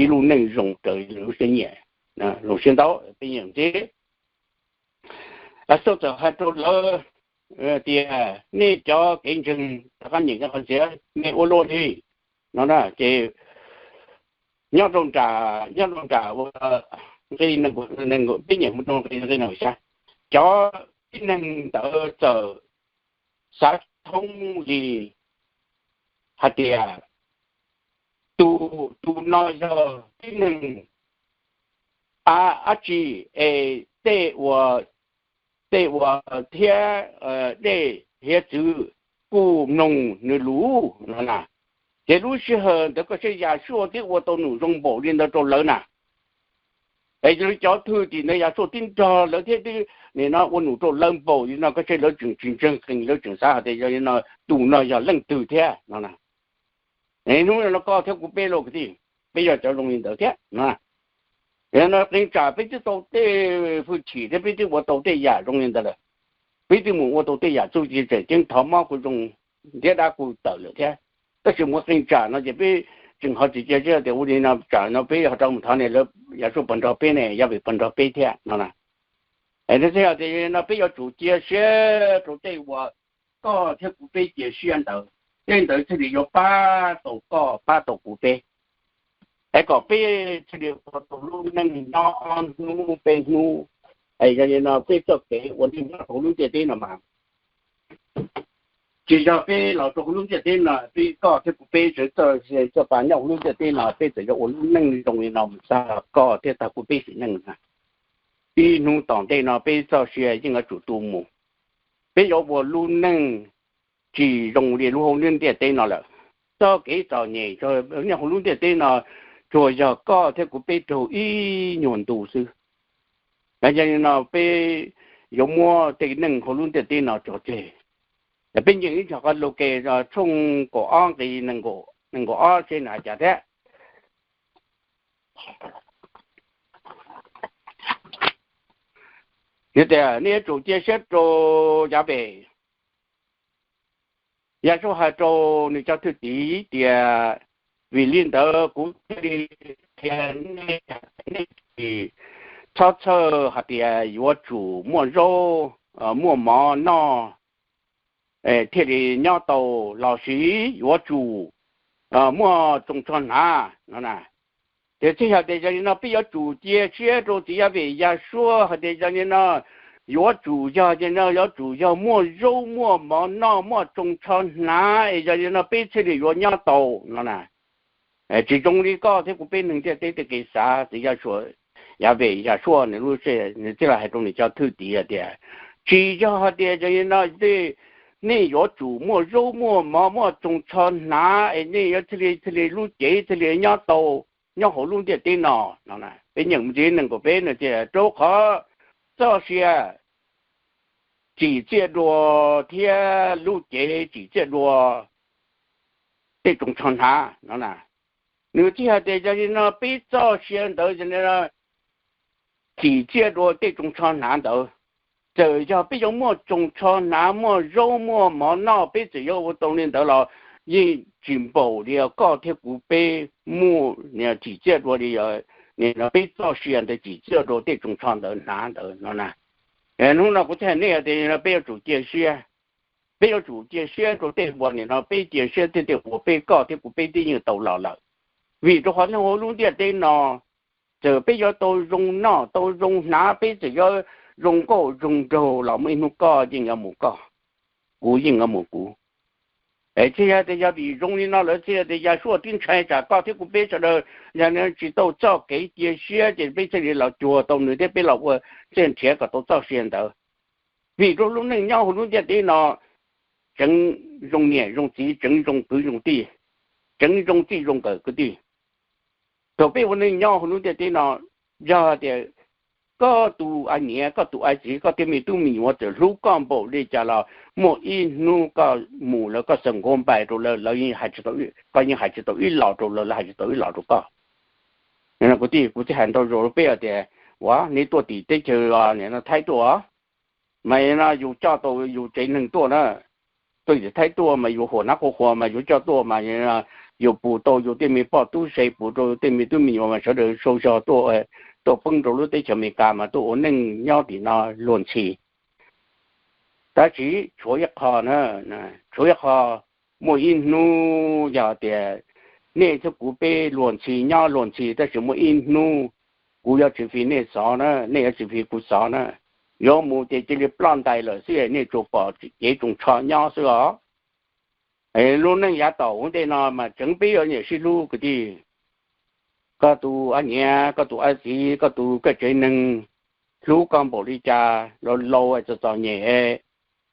lub neej zoo raws lub siab nyiam, zoo siab ntau. Peb nyiam ntxiv, Yexus txawm hais rau lawv tias, nej cov kev ntseeg rov qab nyeem qhov txiav, nej ua luaj li no na. Ces nyob rau nram, nyob rau nram ua nqi nees nkaum, peb nyeem mus rau nqi nees nkaum xya, cov tib neeg ntawd txawm xav thoob li hais tias, tus, tus no yog tib neeg dab tsi es tej uas, tej uas thiab dej hiav txwv kuj mloog nws lus no na. Ces lub sij hawm ntawd koj saib Yexus twb ua tau num zoo npaum li ntawd rau lawv na. Es cov thwj tim ntawd Yexus twb nrog lawv thiab twb nim no ua num rau lawv npaum li no, koj saib lawv tseem tsis ntseeg qees, lawv tseem xav hais tias yog li no tus no yog leej twg thiab no na. Hnub no koj thiab kuv peb los kwv tij, peb yog cov zoo li ntawd thiab no. No qee tsam peb twb tau tej hwj chim thiab peb twb ua tau tej yam zoo li ntawd lawm, peb twb mus ua tau tej yam txuj ci tseem ceeb, thov mob kuj zoo thiab dab kuj tawm lawm thiab. Tab sis mus qee tsam no ces peb tseem ho tsis cia siab tias ua li no tsam no peb ho rov mus thov ne, lawv Yexus puas nrog peb ne, Yas Vim puas nrog peb thiab no na. Es no txhais hais tias no peb yuav tsum cia siab rau tej uas koj thiab kuv peb cia siab ntawd, tej ntawd thiaj li yuav pab tau koj pab tau kuv peb, es kom peb thiaj li ua tau lub neej nyob ob hnub peb hnub. Es yog li no peb txoj kev ua neej nyob rau hauv lub ntiaj teb no mas tsis yog peb los rau hauv lub ntiaj teb no, peb koj thiab kuv peb sawv txawj txawj pa nyob hauv lub ntiaj teb no peb txawm yuav ua lub neej zoo li no mus txog koj thiab tag kuv peb sim neej na. Ib hnub tom ntej no peb txoj sia yeej yuav tsum tu mus, peb yuav ua lub neej tsis zoo li lub hauv lub ntiaj teb no lawm. Txoj kev txom nyem nyob hauv lub ntiaj teb no tsuas yog koj thiab kuv peb raug ib nyuag ntu xwb. Yog li no peb yuav muab tej neej hauv lub ntiaj teb no tso tseg. Peb nyeem ib txoj qhov Lukas tshooj kaum ob nqi nees nkaum ob seb nws hais cas thiab. Nws tias nej yuav tsum cia siab rau Yas Vim. Yexus hais rau nws cov thwj tim tias, vim li ntawd kuv thiaj li qhia nej, nej tsis txhob txhawj hais tias yuav tsum muaj zaub muaj mov noj thiaj li nyob tau, lossis yuav tsum muaj tsoos tsho hnav no na. Ces txhais hais tias yog li no peb yuav tsum cia siab rau txiv Yas Vim Yexus hais tias yog li no yuav tsum yog, yog li no yuav tsum yog muaj zaub muaj mov noj muaj tsoos tsho hnav, es yog li no peb thiaj li yuav nyob tau no na. Tsis zoo li koj thiab kuv peb neeg ntiaj teb tej kev xav. Txiv Yas Vim Yexus nws lub, nws thiaj li hais rau nws cov thwj tim tias, tsis yog hais tias yog li no nej yuav tsum muaj zaub muaj mov muaj tsoos tsho hnav es nej yuav thiaj li, thiaj li lub cev thiaj li nyob tau nyob hauv lub ntiaj teb no no. Peb nyeem mus ntxiv nees nkaum peb no tias, rau qhov txoj sia tsim txiaj dua thiab lub cev tsim txiaj dua tej tsoos tsho hnav no na. Nws thiaj hais tias yog li no peb txoj sia ntawd tsim txiaj dua tej tsoos tsho hnav ntawd, txawm yog peb yuav muaj tsoos tsho hnav muaj zaub muaj mov noj peb txawm yuav ua tau li ntawd los yeej tsis npaum li koj thiab kuv peb muaj tsim txiaj dua li peb txoj sia ntawd tsim txiaj dua tej tsoos tsho ntawd hnav ntawd no na. Hnub no kuv thiaj hais nej tias peb yuav tsum cia siab, peb yuav tsum cia siab rau tej uas nim no peb cia siab tej, tej uas peb, koj thiab kuv peb twb yeej tau los lawm. Vim rau qhov nyob hauv lub ntiaj teb no txawm peb yuav tau zoo noj tau zoo hnav, peb txawm yuav zoo nkauj zoo nraug los muaj ib hnub koj yeej yuav mus koj, kuv yeej yuav mus kuv. Es thiaj yog tias yog vim zoo li no lawm thiaj yog tias Yexus twb ntshai tsam koj thiab kuv peb sawv daws yog tsis tau txoj kev cia siab ces peb thiaj li los cuag tau nws thiab peb los ua txiaj nrhiav kom tau txoj sia ntawd. Vim rau lub neej nyob hauv lub ntiaj teb no tseem zoo niam zoo txiv, tseem zoo kwv zoo tij, tseem zoo txij zoo nkawm kwv tij. Thaum peb ua neej nyob hauv lub ntiaj teb no, yog tias koj tus a niam, koj tus a txiv, koj tej me tub me nyuam txawm hlub koj npaum li cas los muaj ib hnub koj mus lawm koj xaws nkuav npais rau lawv, lawv, koj yeej hais tsis tau ib los rau lawv, lawv hais tsis tau ib los rau koj. Kuv tij, kuv tij hais ntau zaus rau peb tias, ua nej tuaj tim teb chaws Thaib tuaj, mas no yus coj tau yus tsev neeg tuaj na, tuaj tim Thaib tuaj mas yus huam nab qhuav qhuav mas yus coj tuaj mas yus pus tau yus tej me poj tub se, pus rau yus tej me tub me nyuam mas sawv daws sau zog tuaj, tuaj poob rau lub teb chaws Amelikas mas tuaj ua neej nyob tim no luag ntxhi. Tab sis tshuav ib qho na, tshuav ib qho, muaj ib hnub yog tias nej thiab kuv peb luag ntxhi nyob luag ntxhi, tab sis muaj ib hnub kuv yuav tsis fi nej xov na, nej yuav tsis fi kuv xov na. Yuav mus ces cia li ploj ntais lawm xwb, nej tsuas pom cev tsoos tsho nyob xwb os. Lub neej yav tom ntej no mas tseev peb yuav nyiam sib hlub kwv tij. Koj tus ab niam, koj tus ab txiv, koj tus koj tsev neeg hlub koj npaum li cas los laus txom txom nyem,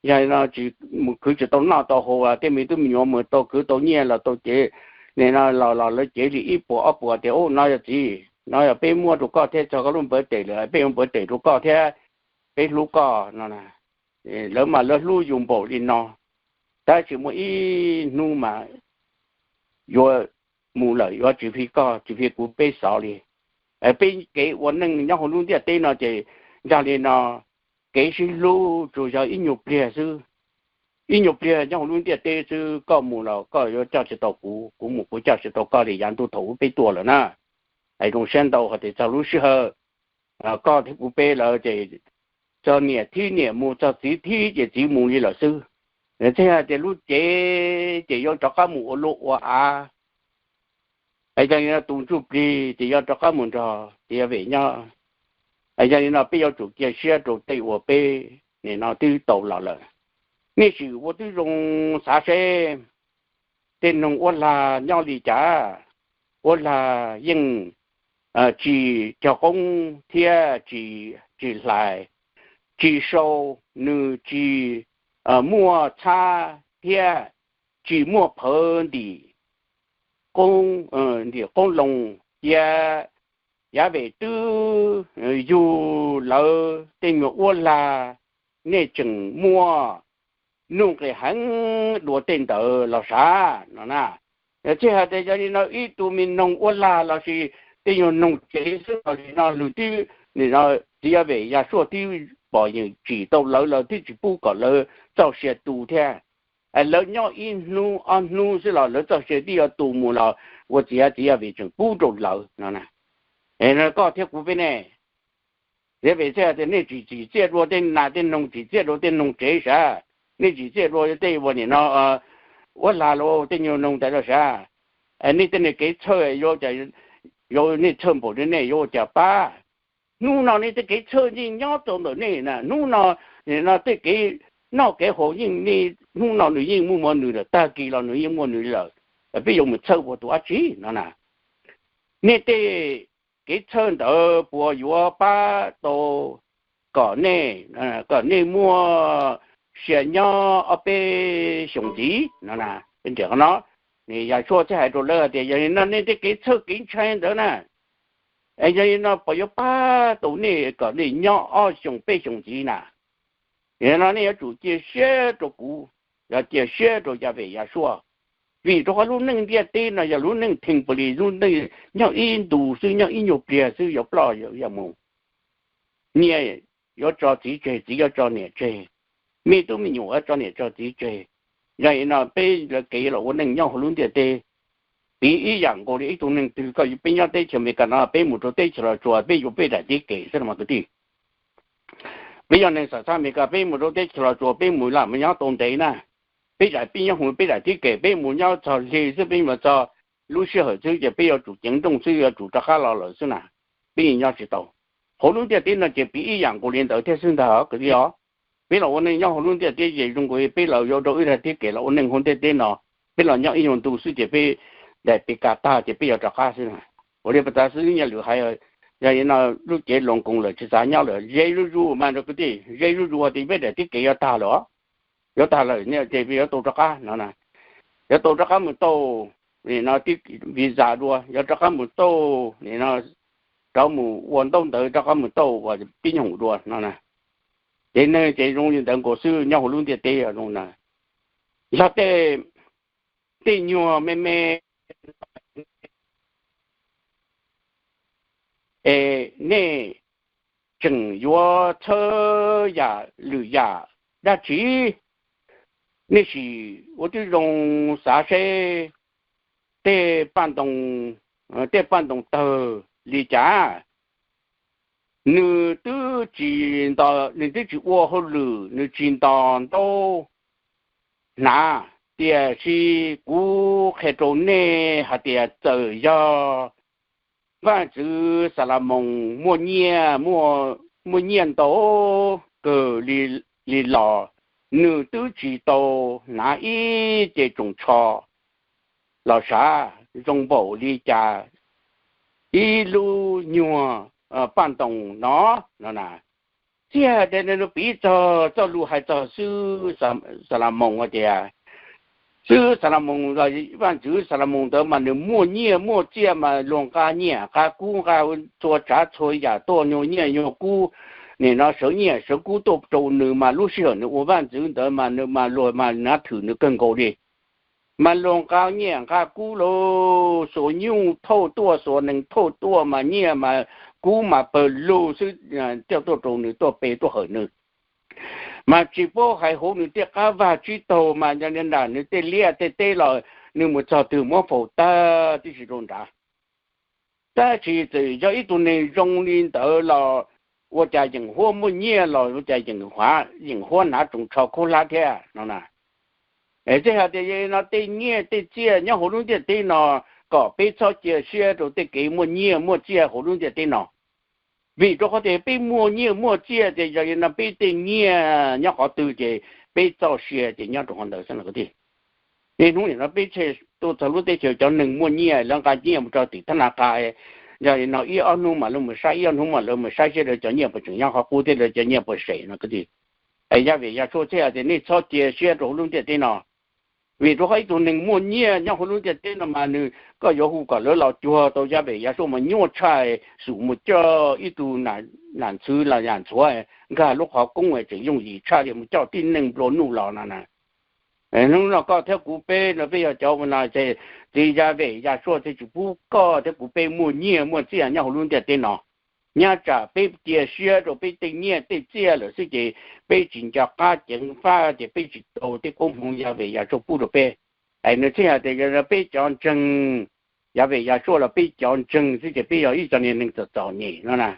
yog no tsis mus khwv tsis tau noj tau haus, tej me tub me nyuam mus tau khwv tau nyiaj los tau cev, nim no los los lawv cev li ib puas ob puas tias, Ub, no yog txiv, no yog peb muab rau koj thiab txog koj lub npawv tes lawm, peb yuav npawv tes rau koj thiab, peb hlub koj no. Lawv mas lawv hlub yus npaum li no, tab sis muaj ib hnub mas yuav mus lawm, yuav tsis fi koj tsis fi kuv peb xov li. Peb kev ua neej nyob hauv lub ntiaj teb no ces yog li no, kev sib hlub tsuas yog ib nyuag pliag xwb. Ib nyuag pliag nyob hauv lub ntiaj teb xwb, koj mus los koj yuav coj tsis tau kuv, kuv mus kuv coj tsis tau koj li yav ntuj thaum ub peb tuaj lawm na. Hais zoo siab ntau hais tias txog lub sij hawm koj thiab kuv peb lawm ces txog niam thib niam mus, txog txiv thib ces txiv mus li lawm xwb. Thiaj hais tias lub cev ces yuav rov qab mus ua luaj ua av, yog li no tus ntsuj plig ces yuav rov qab mus nrog txiv Yaj Vem nyob. Yog li no peb yuav tsum cia siab rau tej uas peb nim no twb tau los lawm. Nej sim ua tib zoo xav seb tej noog uab lag nyob li cas. Uab lag yeej tsis cog qoob thiab tsis hlais, tsis sau, nws tsis muaj txhab thiab tsis muaj phawv ntim qoob loo. Cia Yaj Vem twb yug lawv tej nyuag uab lag, nej tseem muaj nuj nqis heev dua tej ntawd los sav no na. Thiaj hais tias yog li no ib tug me noog uab lag lossis tej nyuag noog tsev xwb los nim no lawv twb, nim no txiv Yaj Vem Yaj Suaj twb pom yeem tsim tau lawv, lawv twb tsis pub kom lawv txoj sia tu thiab. Lawv nyob ib hnub ob hnub xwb los lawv txoj sia twb yuav tu mus los ua ciav txiv Yaj Vem tseem pub rau lawv no. Koj thiab kuv peb ne, txiv Yaj Vem thiaj tias nej tsis tsim txiaj dua tej nas tej noog, tsis tsim txiaj dua tej noog tsev sav, nej tsis tsim txiaj dua tej uas nim no uab lag los tej nyuag noog ntawd los sav. Nej tej niag kev txhawj yuav, yuav nej txhawj npaum li nej yuav ua cas pab. Hnub no nej tej kev txhawj yeej nyob rau ntawm nej na, hnub no, nim no tej kev noj kev haus yeej, hnub no nws yeej muaj muaj nws lawm, tag kis los nws yeej muaj nws lawm, peb yuav mus txhawj ua tus dab tsi no na. Nej tej kev txhawj ntawd puas yuav pab tau kom nej, kom nej muaj sia nyob ob peb xyoos ntxiv no. Peb ntiam qhov no, Yaj Suaj thiaj hais rau lawv tias yog li no nej tej kev txhawj kev ntshai ntawd na, yog li no puas yuav pab tau nej kom nej nyob ob xyoos peb xyoos ntxiv na. Yog no nej yuav tsum cia siab rau kuv, yog cia siab rau Yaj Vem Yaj Suaj, vim rau qhov lub neej ntiaj teb no yog lub neej theej pus li, lub neej nyob ib ntus xwb, nyob ib nyuag pliag xwb yuav ploj yuav mus. Niam yuav tso txiv tseg, txiv yuav tso niam tseg, me tub me nyuam yuav tso niam tso txiv tseg. Yog li no peb lawv kev los ua neej nyob hauv lub ntiaj teb, piv ib yam nkaus li ib tug neeg twg, koj peb nyob teb chaws Amelikas no peb mus rau teb chaws Los Tsuas peb yuav peb daim tib kev xwb los mas kwv tij. Peb yog neeg xam xaj Amelikas peb mus rau teb chaws Los Tsuas peb mus lam mus nyob tau ntev na, peb daim peb nyob hu peb daim tib kev, peb mus nyob txog hli xwb, peb mus txog lub sij hawm xwb ces peb yuav tsum ceev nrooj xwb, yuav tsum rov qab los lawm xwb na, peb yeej nyob tsis tau. Hauv lub ntiaj teb no ces piv ib yam nkaus li ntawd thiab xwb ntag kwv tij os. Peb los ua neej nyob hauv lub ntiaj teb ces zoo nkaus li peb los yuav rau ib daim tib kev los ua neej hauv ntiaj teb no, peb los nyob ib nyuag ntu xwb ces peb daim peb ka tag ces peb yuav rov qab xwb. Ua li pas tas xwb nyaj lwm hais, yog li no lub cev loos koos lawm tsis xav nyob lawm, ze zuj zus mas rau kwv tij, ze zuj zus tias peb daim tib kev yuav tag lawm, yuav tag lawm ces yuav tau rov qab no, yuav tau rov qab mus tau, nim no tib visa dua, yuav rov qab mus tau, nim no rov mus ua ntaub ntawv rov qab mus tau ua tib nyoog dua no. Ces neeg ces zoo li ntawd nkaus xwb nyob hauv lub ntiaj teb zoo na. Yog tej, tej nyuag me me es nej tseem yuav txhawb yam lwm yam dab tsi? Nej sim ua tib zoo xav seb tej paj ntoo, tej paj ntoo tawg li cas, nws twb tsis nto, nws twb tsis ua hauj lwm, nws tsis nto ntaub hnav, tiam sis kuv qhia rau nej hais tias txawm yog Vaj ntxwv Xalamoos muaj nyiaj, muaj nyiaj ntau kawg li los, nws twb tsis tau hnav ib ce tsoos tsho los sav zoo npaum li cas ib lub nyuag paj ntoo no no na. Txij hais tias nws piv txog txoj lus hais txog xib hwb Xalamoos tias, xib hwb Xalamoos, Vaj ntxwv Xalamoos ntawd mas nws muaj nyiaj muaj txiaj mas luag nqa nyiaj nqa kub nqa txhua tsav txhua yam tuaj, nyuag nyiaj nyuag kub, nim no sawv nyiaj sawv kub tuaj rau nws mas lub sij hawm nws ua vaj ntxwv ntawd mas nws mas luag mas nav thwm nws kawg nkaus li. Mas luag nqa nyiaj nqa kub los xuas nyuj thauj tuaj xuas nees thauj tuaj mas nyiaj mas kub mas pawg lug xwb, coj tuaj rau nws tuaj pe tuaj hawm nws. Mas tsis paub hais hauv nws tej qab vag tsib taug mas yog nram nws tej liaj tej teb los nws mus txog twg muab faus tag tib si rau nrad. Tab sis txawm yog ib tug neeg zoo li ntawd los ua cas yeem huab muaj nyiaj los ua cas yeem huab hnav tsoos tsho khaub hlab thiab no na. Txij hais tias yog li no tej nyiaj tej txiaj nyob hauv lub ntiaj teb no kom peb txhob cia siab rau tej kev muaj nyiaj muaj txiaj hauv lub ntiaj teb no. Vim rau qhov tias peb muaj nyiaj muaj txiaj ces yog li no peb tej nyiaj nyob qhov twg ces peb txoj sia ces nyob rau qhov ntawd xwb no kwv tij. Niaj hnub nim no peb tshem tuaj txog lub teb chaws cov neeg muaj nyiaj lawv nqa nyiaj mus rau tim thab na qas, yog li no ib ob hnub mas lawv mus saib, ib ob hnub mas lawv mus saib seb lawv cov nyiaj puas tseem nyob qhov qub thiab lawv cov nyiaj puas sem no kwv tij. Yaj Vem Yaj Suaj thiaj hais tias nej txhob cia siab rau hauv lub ntiaj teb no. Vim rau qhov ib tug neeg muaj nyiaj nyob hauv lub ntiaj teb no mas nws, koj yuav hu kom lawv los cuag tau Yaj Vem Yaj Suaj mas nyuaj tshaj xum mus coj ib tug nam ntxwv los yam ntxhuav nkag lub qhov koob tseem yooj yim tshaj li mus coj tib neeg nplua nuj los no na. Hnub no koj thiab kuv peb no peb yog cov ua no ces txiv Yaj Vem Yaj Suaj thiaj tsis pub koj thiab kuv peb muaj nyiaj muaj txiaj nyob hauv lub ntiaj teb no. Nyob tsam peb cia siab rau peb tej nyiaj tej txiaj lawm xwb ces peb tsis nco qab ceev faj ces peb tsis tau tej koob hmoov Yaj Vem Yaj Suaj pub rau peb. Es nws thiaj hais tias yog peb cov ntseeg Yaj Vem Yaj Suaj los peb cov ntseeg xwb ces peb yog ib co niag neeg txom txom nyem no na.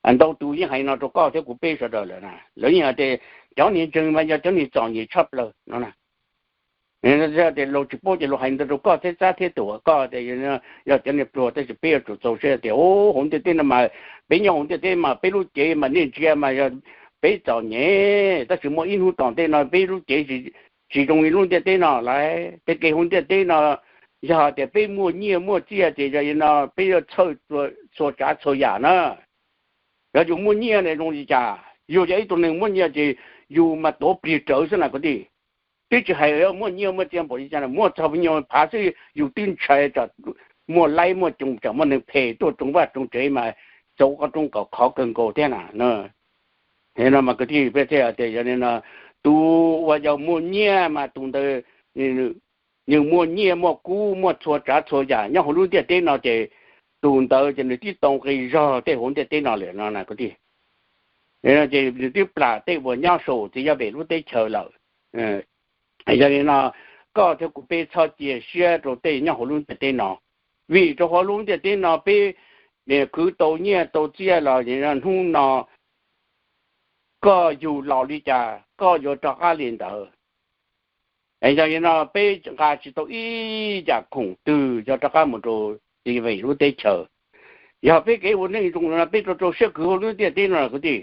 Ntau tus yeej hais no rau koj thiab kuv peb sawv daws lawm na, lawv yeej hais tias cov niag ntseeg mas yog cov niag txom nyem tshaj plaws no na. Tias luag tsis paub ces luag hais ntawd rau koj thiab Xab thiab Tuam, koj tias yog cov niag pluag, tab sis peb yuav tsum txaus siab tias hauv ntiaj teb no mas, peb nyob hauv ntiaj teb mas peb lub cev mas nej ntsia mas yog peb txom nyem, tab sis muaj ib hnub tom ntej no peb lub cev tsis zoo li lub ntiaj teb no lawm. Tej kev hauv ntiaj teb no yog tias peb muaj nyiaj muaj txiaj ces yog li no peb yuav txhawj txhua tsav txhua yam na. Yog yus muaj nyiaj ne zoo li cas, yus yog ib tug neeg muaj nyiaj ces yus mas tuav plig rawv xwb na kwv tij. Twb tsis hais muaj nyiaj muaj txiaj npaum li cas, muaj txog me nyuag phav xwb yus twb ntshai tsam muaj laib muaj coos, tsam muaj neeg phem tuaj tsoo vaj tsoo tsev mas txaus qhov rooj kom khov kawg nkaus thiab na. No mas kwv tij, peb thiaj tias yog li no, tus uas yog muaj nyiaj mas tus ntawd nws muaj nyiaj muaj kub muaj txhua tsav txhua yam nyob hauv lub ntiaj teb no ces tus ntawd ces nws twb tau nqi zog tej hauv ntiaj teb no lawm no na kwv tij. Ces nws twb plam tej uas nyob saum txiv Yaj Vem lub teb chaws lawm. Yog li no, koj thiab kuv peb txhob cia siab rau tej nyob hauv lub ntiaj teb no, vim rau hauv lub ntiaj teb no peb khwv tau nyiaj tau txiaj los hnub no koj yug los li cas koj yuav rov qab li ntawd. Yog li no peb nqa tsis tau ib yam khoom twg yog rov qab mus rau txiv Yaj Vem lub teb chaws. Yog peb kev ua neej zoo no peb rau rau siab khwv hauv lub ntiaj teb no kwv tij.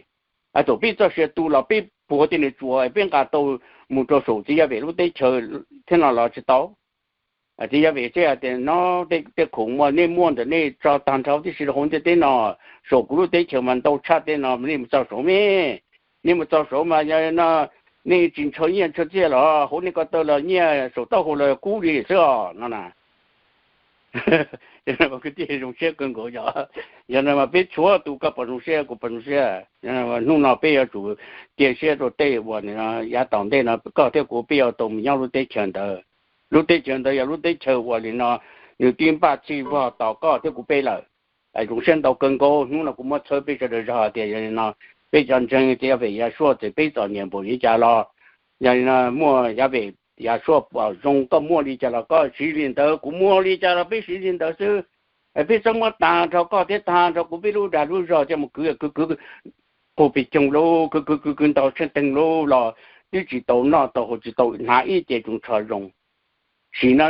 Thaum peb txoj sia tu los peb puag tej nws tsuas peb nqa tau mus rau saum txiv Yaj Vem lub teb chaws thiab no los tsis tau. Txiv Yaj Vem thiaj tias no, tej khoom uas nej muaj ntawm nej tso tag nrho tib si rau hauv ntiaj teb no, saum kuv lub teb chaws mas ntau tshaj tej no, nej mus txog saud me. Nej mus txog saud mas yog no nej tsis ntshaw nyiaj ntshaw txiaj los hauv nej ko taw los nyiaj saum taub hau los kub li xwb os no na. Kwv tij, zoo siab kawg nkaus yog, yog no mas peb txhua tus koj puas zoo siab kuv puas zoo siab. Hnub no peb yuav tsum cia siab rau tej uas yav tom ntej no koj thiab kuv peb yuav tau mus nyob lub teb chaws ntawd. Lub teb chaws ntawd yog lub teb chaws uas li no nws twb npaj txhij vog tos koj thiab kuv peb lawm. Zoo siab ntau kawg nkaus, hnub no kuv muab txhawb peb sawv daws zog tias yog li no, peb cov ntseeg txiv Yaj Vem Yaj Suaj txawm peb txom nyem npaum li cas los Yog muaj yav vem yav suab pom zoo, koj muaj li cas los koj siv li ntawd, kuv muaj li cas los peb siv li ntawd xwb. Peb txhob muab tag nrho koj thiab tag nrho kuv, peb lub dag lub zog coj mus kwv kwv kwv, qus pes coog lub, kwv kwv kwv kwv ntau tsheej teeg lub los twb tsis tau noj tau haus, tsis tau hnav ib ce tsoos tsho zoo. Sim no,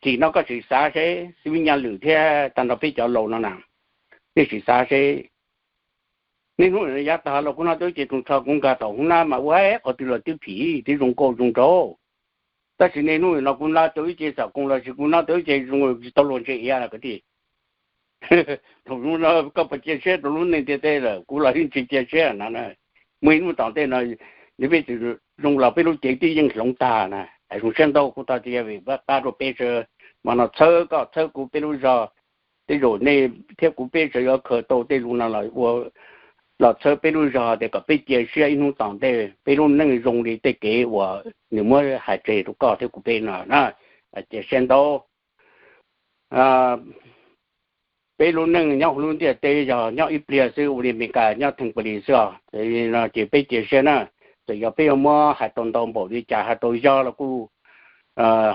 sim no koj sim xav seb, xib fwb Nyaj Lwm thiab tag nrho peb cov laus no na, nej sim xav seb, niaj hnub yav tag los kuv noj tau ib ce tsoos tsho, kuv nkag tom hoob nab mas ua qhov twg los twb phim twb zoo nkauj zoo nraug. Tab sis niaj hnub no kuv noj tau ib ce xam koos los sis kuv noj tau ib ce zoo tsis tau luag ntse iab los koj tij. Thaum no koj puas cia siab rau lub neej ntiaj teb lawm? Kuv los yeej tsis cia siab no. Muaj ib hnub tom ntej no, yog peb tsis zoo los peb lub cev twb yeej hloov tag na. Zoo siab ntau kuv tau txiv Yaj Vem pab rau peb sawv, mas no txhawb koj txhawb kuv, peb lub zog, tej zaum nej thiab kuv peb sawv yuav khaws tau tej lus no los ua, los txhawb peb lub zog tias kom peb cia siab ib hnub tom ntej peb lub neej zoo li tej kev uas nws muab hais tseg rau koj thiab kuv peb no na. Cia siab ntau. Peb lub neej nyob hauv lub ntiaj teb yog nyob ib pliag xwb, ua li Meskas nyob theej pes li xwb os. Ces peb cia siab na, txawm yog peb yuav muab hais tau ntau npaum li cas, hais tau yog los kuj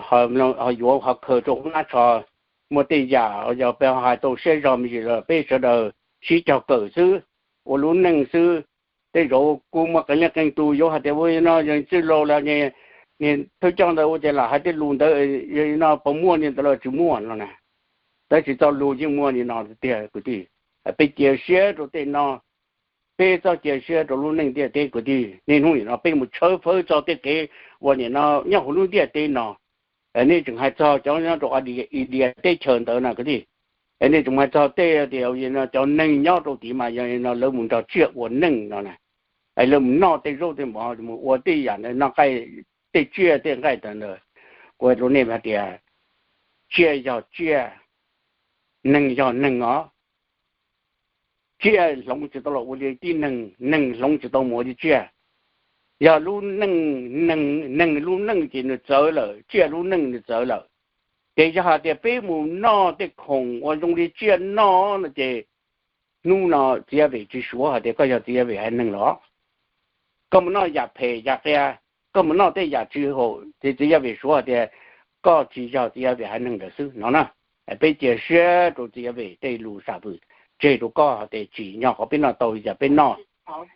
ho yuav ho khaws rau hauv hnab tsho. Muaj tej yam yog peb hais tau siab zog me ntsis los peb sawv daws sib cog kawm xwb, ua lub neej xwb. Tej zaum kuj muaj qee leej qee tus yuav hais tias ua no yog txwj laus los niag thawj coj ntawd ua cas lam hais tej lus ntawd, yog no puas muaj li ntawd los tsis muaj no na. Tab sis txoj lus yeej muaj li no tiag kwv tij. Peb cia siab rau tej no, peb txhob cia siab rau lub neej ntiaj teb kwv tij. Niaj hnub nim no peb mus tshawb fawb txog tej kev uas nim no nyob hauv lub ntiaj teb no. Nej tseem hais txog cov nyob rau India teb chaws ntawd na kwv tij. Nej tseem hais txog tej tias cov neeg nyob rau tid mas yog no lawv mus nrog tsiaj ua neej no na, lawv mus noj tej zaub tej mov, mus ua tej yam ntawd, noj nqaij, tej tsiaj tej nqaij ntawd. Kuv hais rau nej hais tias tsiaj yog tsiaj, neeg yog neeg os. Tsiaj hloov tsis tau los ua li tib neeg, neeg hloov tsis tau mus ua li tsiaj. Yog lub neej, neeg lub neej ces nws txawv lawm, tsiaj lub neej nws txawv lawm. Ces yog hais tias peb mus noj tej khoom uas zoo li tsiaj noj no ces hnub no txiv Yaj Vem tsis suav hais tias koj yog txiv Yaj Vem haiv neeg los. Koj mus noj yam phem yam qias, koj mus noj tej yam tsis haum ces txiv Yaj Vem suav hais tias koj tsis yog txiv Yaj Vem haiv neeg lawm xwb no na. Peb cia siab rau txiv Yaj Vem tej lus sam vwm tseg rau koj hais tias tsim nyog qhov peb noj tau yam peb noj.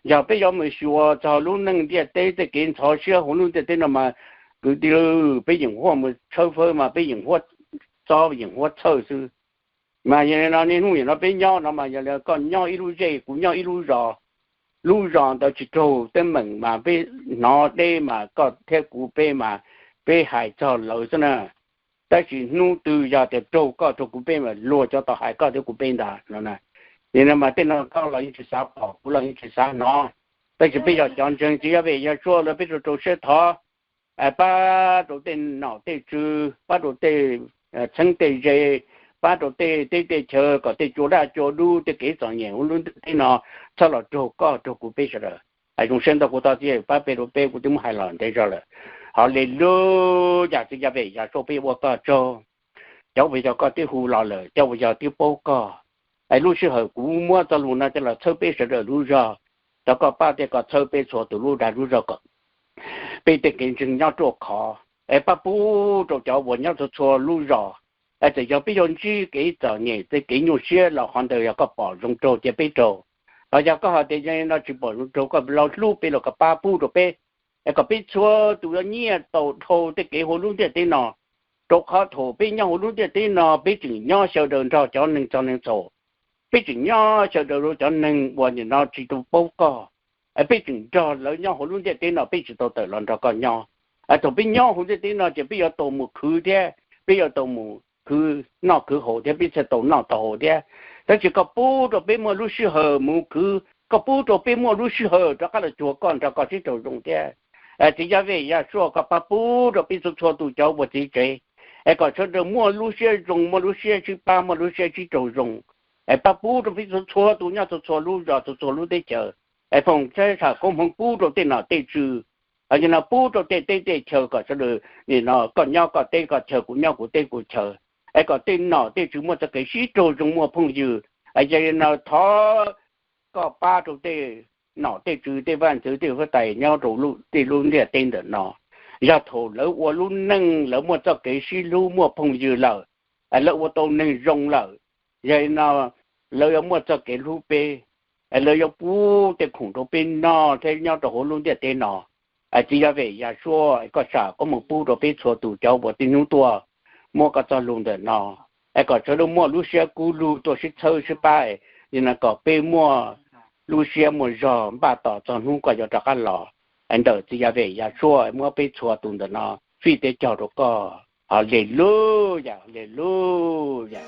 Yog peb yuav mus xyuas txog lub neej ntiaj teb tej kev ntxhov siab hauv lub ntiaj teb no mas kwv tij, peb yeem huaj mus tshawb fawb mas peb yeem huaj txob yeem huaj txhawj xwb. Mas yog li no niaj hnub nim no peb nyob no mas yog li koj nyob ib lub zej kuv nyob ib lub zos, lub zos ntawd tsis raug teeb meem mas peb hnov deb mas koj thiab kuv peb mas peb hais txog lawv xwb na. Tab sis hnub twg yog tias raug koj raug kuv peb mas luag cov tau hais koj thiab kuv peb ntag no. Li no mas tej no koj los yeej tsis xav pom, kuv los yeej tsis xav hnov. Tab sis peb yog cov ntseeg txiv Yaj Vem Yaj Suav lawm peb rau rau siab thov pab rau tej nom tej tswv, pab rau tej txheeb tej ze, pab rau tej teb tej chaw kom tej cua daj cua dub tej kev txom nyem hauv lub ntiaj teb no txhob los raug koj raug kuv peb sawv daws. Hais zoo siab ntau kuv tau txiv pab peb rau peb, kuv twb muab hais los ntev zog lawm. Ho li lub yam txiv Yaj Vem Yaj Suav peb ua koj tsaug, cov uas yog koj twb hu los lawm, cov uas yog twb paub koj. Lub sij hawm kuv muab txoj lus no coj los txhawb peb sawv daws lub zog, thov koj pab thiab koj txhawb peb txhua tus lub dag lub zog kom peb tej kev ntseeg nyob ruaj khov. Es pab pub rau cov uas nyob txhua txhua lub zos, es txawm yog peb yuav ntsib kev txom nyem tej kev nyuaj siab los qhov ntawd yog koj pom zoo raug cia peb raug. Los yog koj hais tias yog li no tsis pom zoo raug koj los hlub peb los koj pab pub rau peb, es kom peb txhua tus yuav nyiaj tau dhau tej kev hauv lub ntiaj teb no. Rau qhov thaum peb nyob hauv lub ntiaj teb no peb tseem nyob sawv daws nrog cov neeg txog neeg txhaum, peb tseem nyob sawv daws rau cov neeg uas nim no tsis tau paub koj, peb tseem nrog lawv nyob hauv lub ntiaj teb no, peb tsis tau tawm los nrog koj nyob. Thaum peb nyob hauv ntiaj teb no ces peb yuav tau mus khwv thiab, peb yuav tau mus khwv noj khwv haus thiab, peb thiaj tau noj tau haus thiab. Tab sis koj pub rau peb muaj lub sij hawm mus khwv, koj pub rau peb muaj lub sij hawm rov qab los cuag koj nrog koj sib raug zoo thiab. Txiv Yaj Vem Yaj Suav, koj pab pub rau peb txhua txhua tus cov uas txiv tsev, es kom sawv daws muaj lub siab zoo, muaj lub siab sib pab, muaj lub siab sib raug zoo. Es pab pub rau peb txhua txhua tus nyob txhua txhua lub zos txhua txhua lub teb chaws. Es foom saib tham koob hmoov pub rau tej nom tej tswv, yog no pub rau tej teb tej chaw kom sawv daws nim no koj nyob koj teb koj chaw, kuv nyob kuv teb kuv chaw, es kom tej nom tej tswv muaj txoj kev sib raug zoo, muaj phooj ywg. Yog li no thov koj pab rau tej nom tej tswv tej vaj ntxwv tej huab tais nyob rau tej lub ntiaj teb ntawm no. Yog thaum lawv ua lub neej lawv muaj txoj kev sib hlub muaj phooj ywg lawm, lawv ua tau neeg zoo lawm, yog li no lawv yuav muaj txoj kev hlub peb, lawv yuav pub tej khoom rau peb noj thiab nyob rau hauv lub ntiaj teb no. Txiv Yaj Vem Yaj Suab, koj sam koj mus pub rau peb txhua tus cov uas tib hnub tuaj muab koj txoj lus ntawm no, es kom sawv daws muaj lub siab kub lug tuaj sib txhawb sib pab, yog no kom peb muaj lub siab muaj zog npaj tos txog hnub koj yuav rov qab los. Ntawm Txiv Yaj Vem Yaj Suab muab peb txhua tus ntawm no fij teb caug rau koj. Haleluya, haleluya.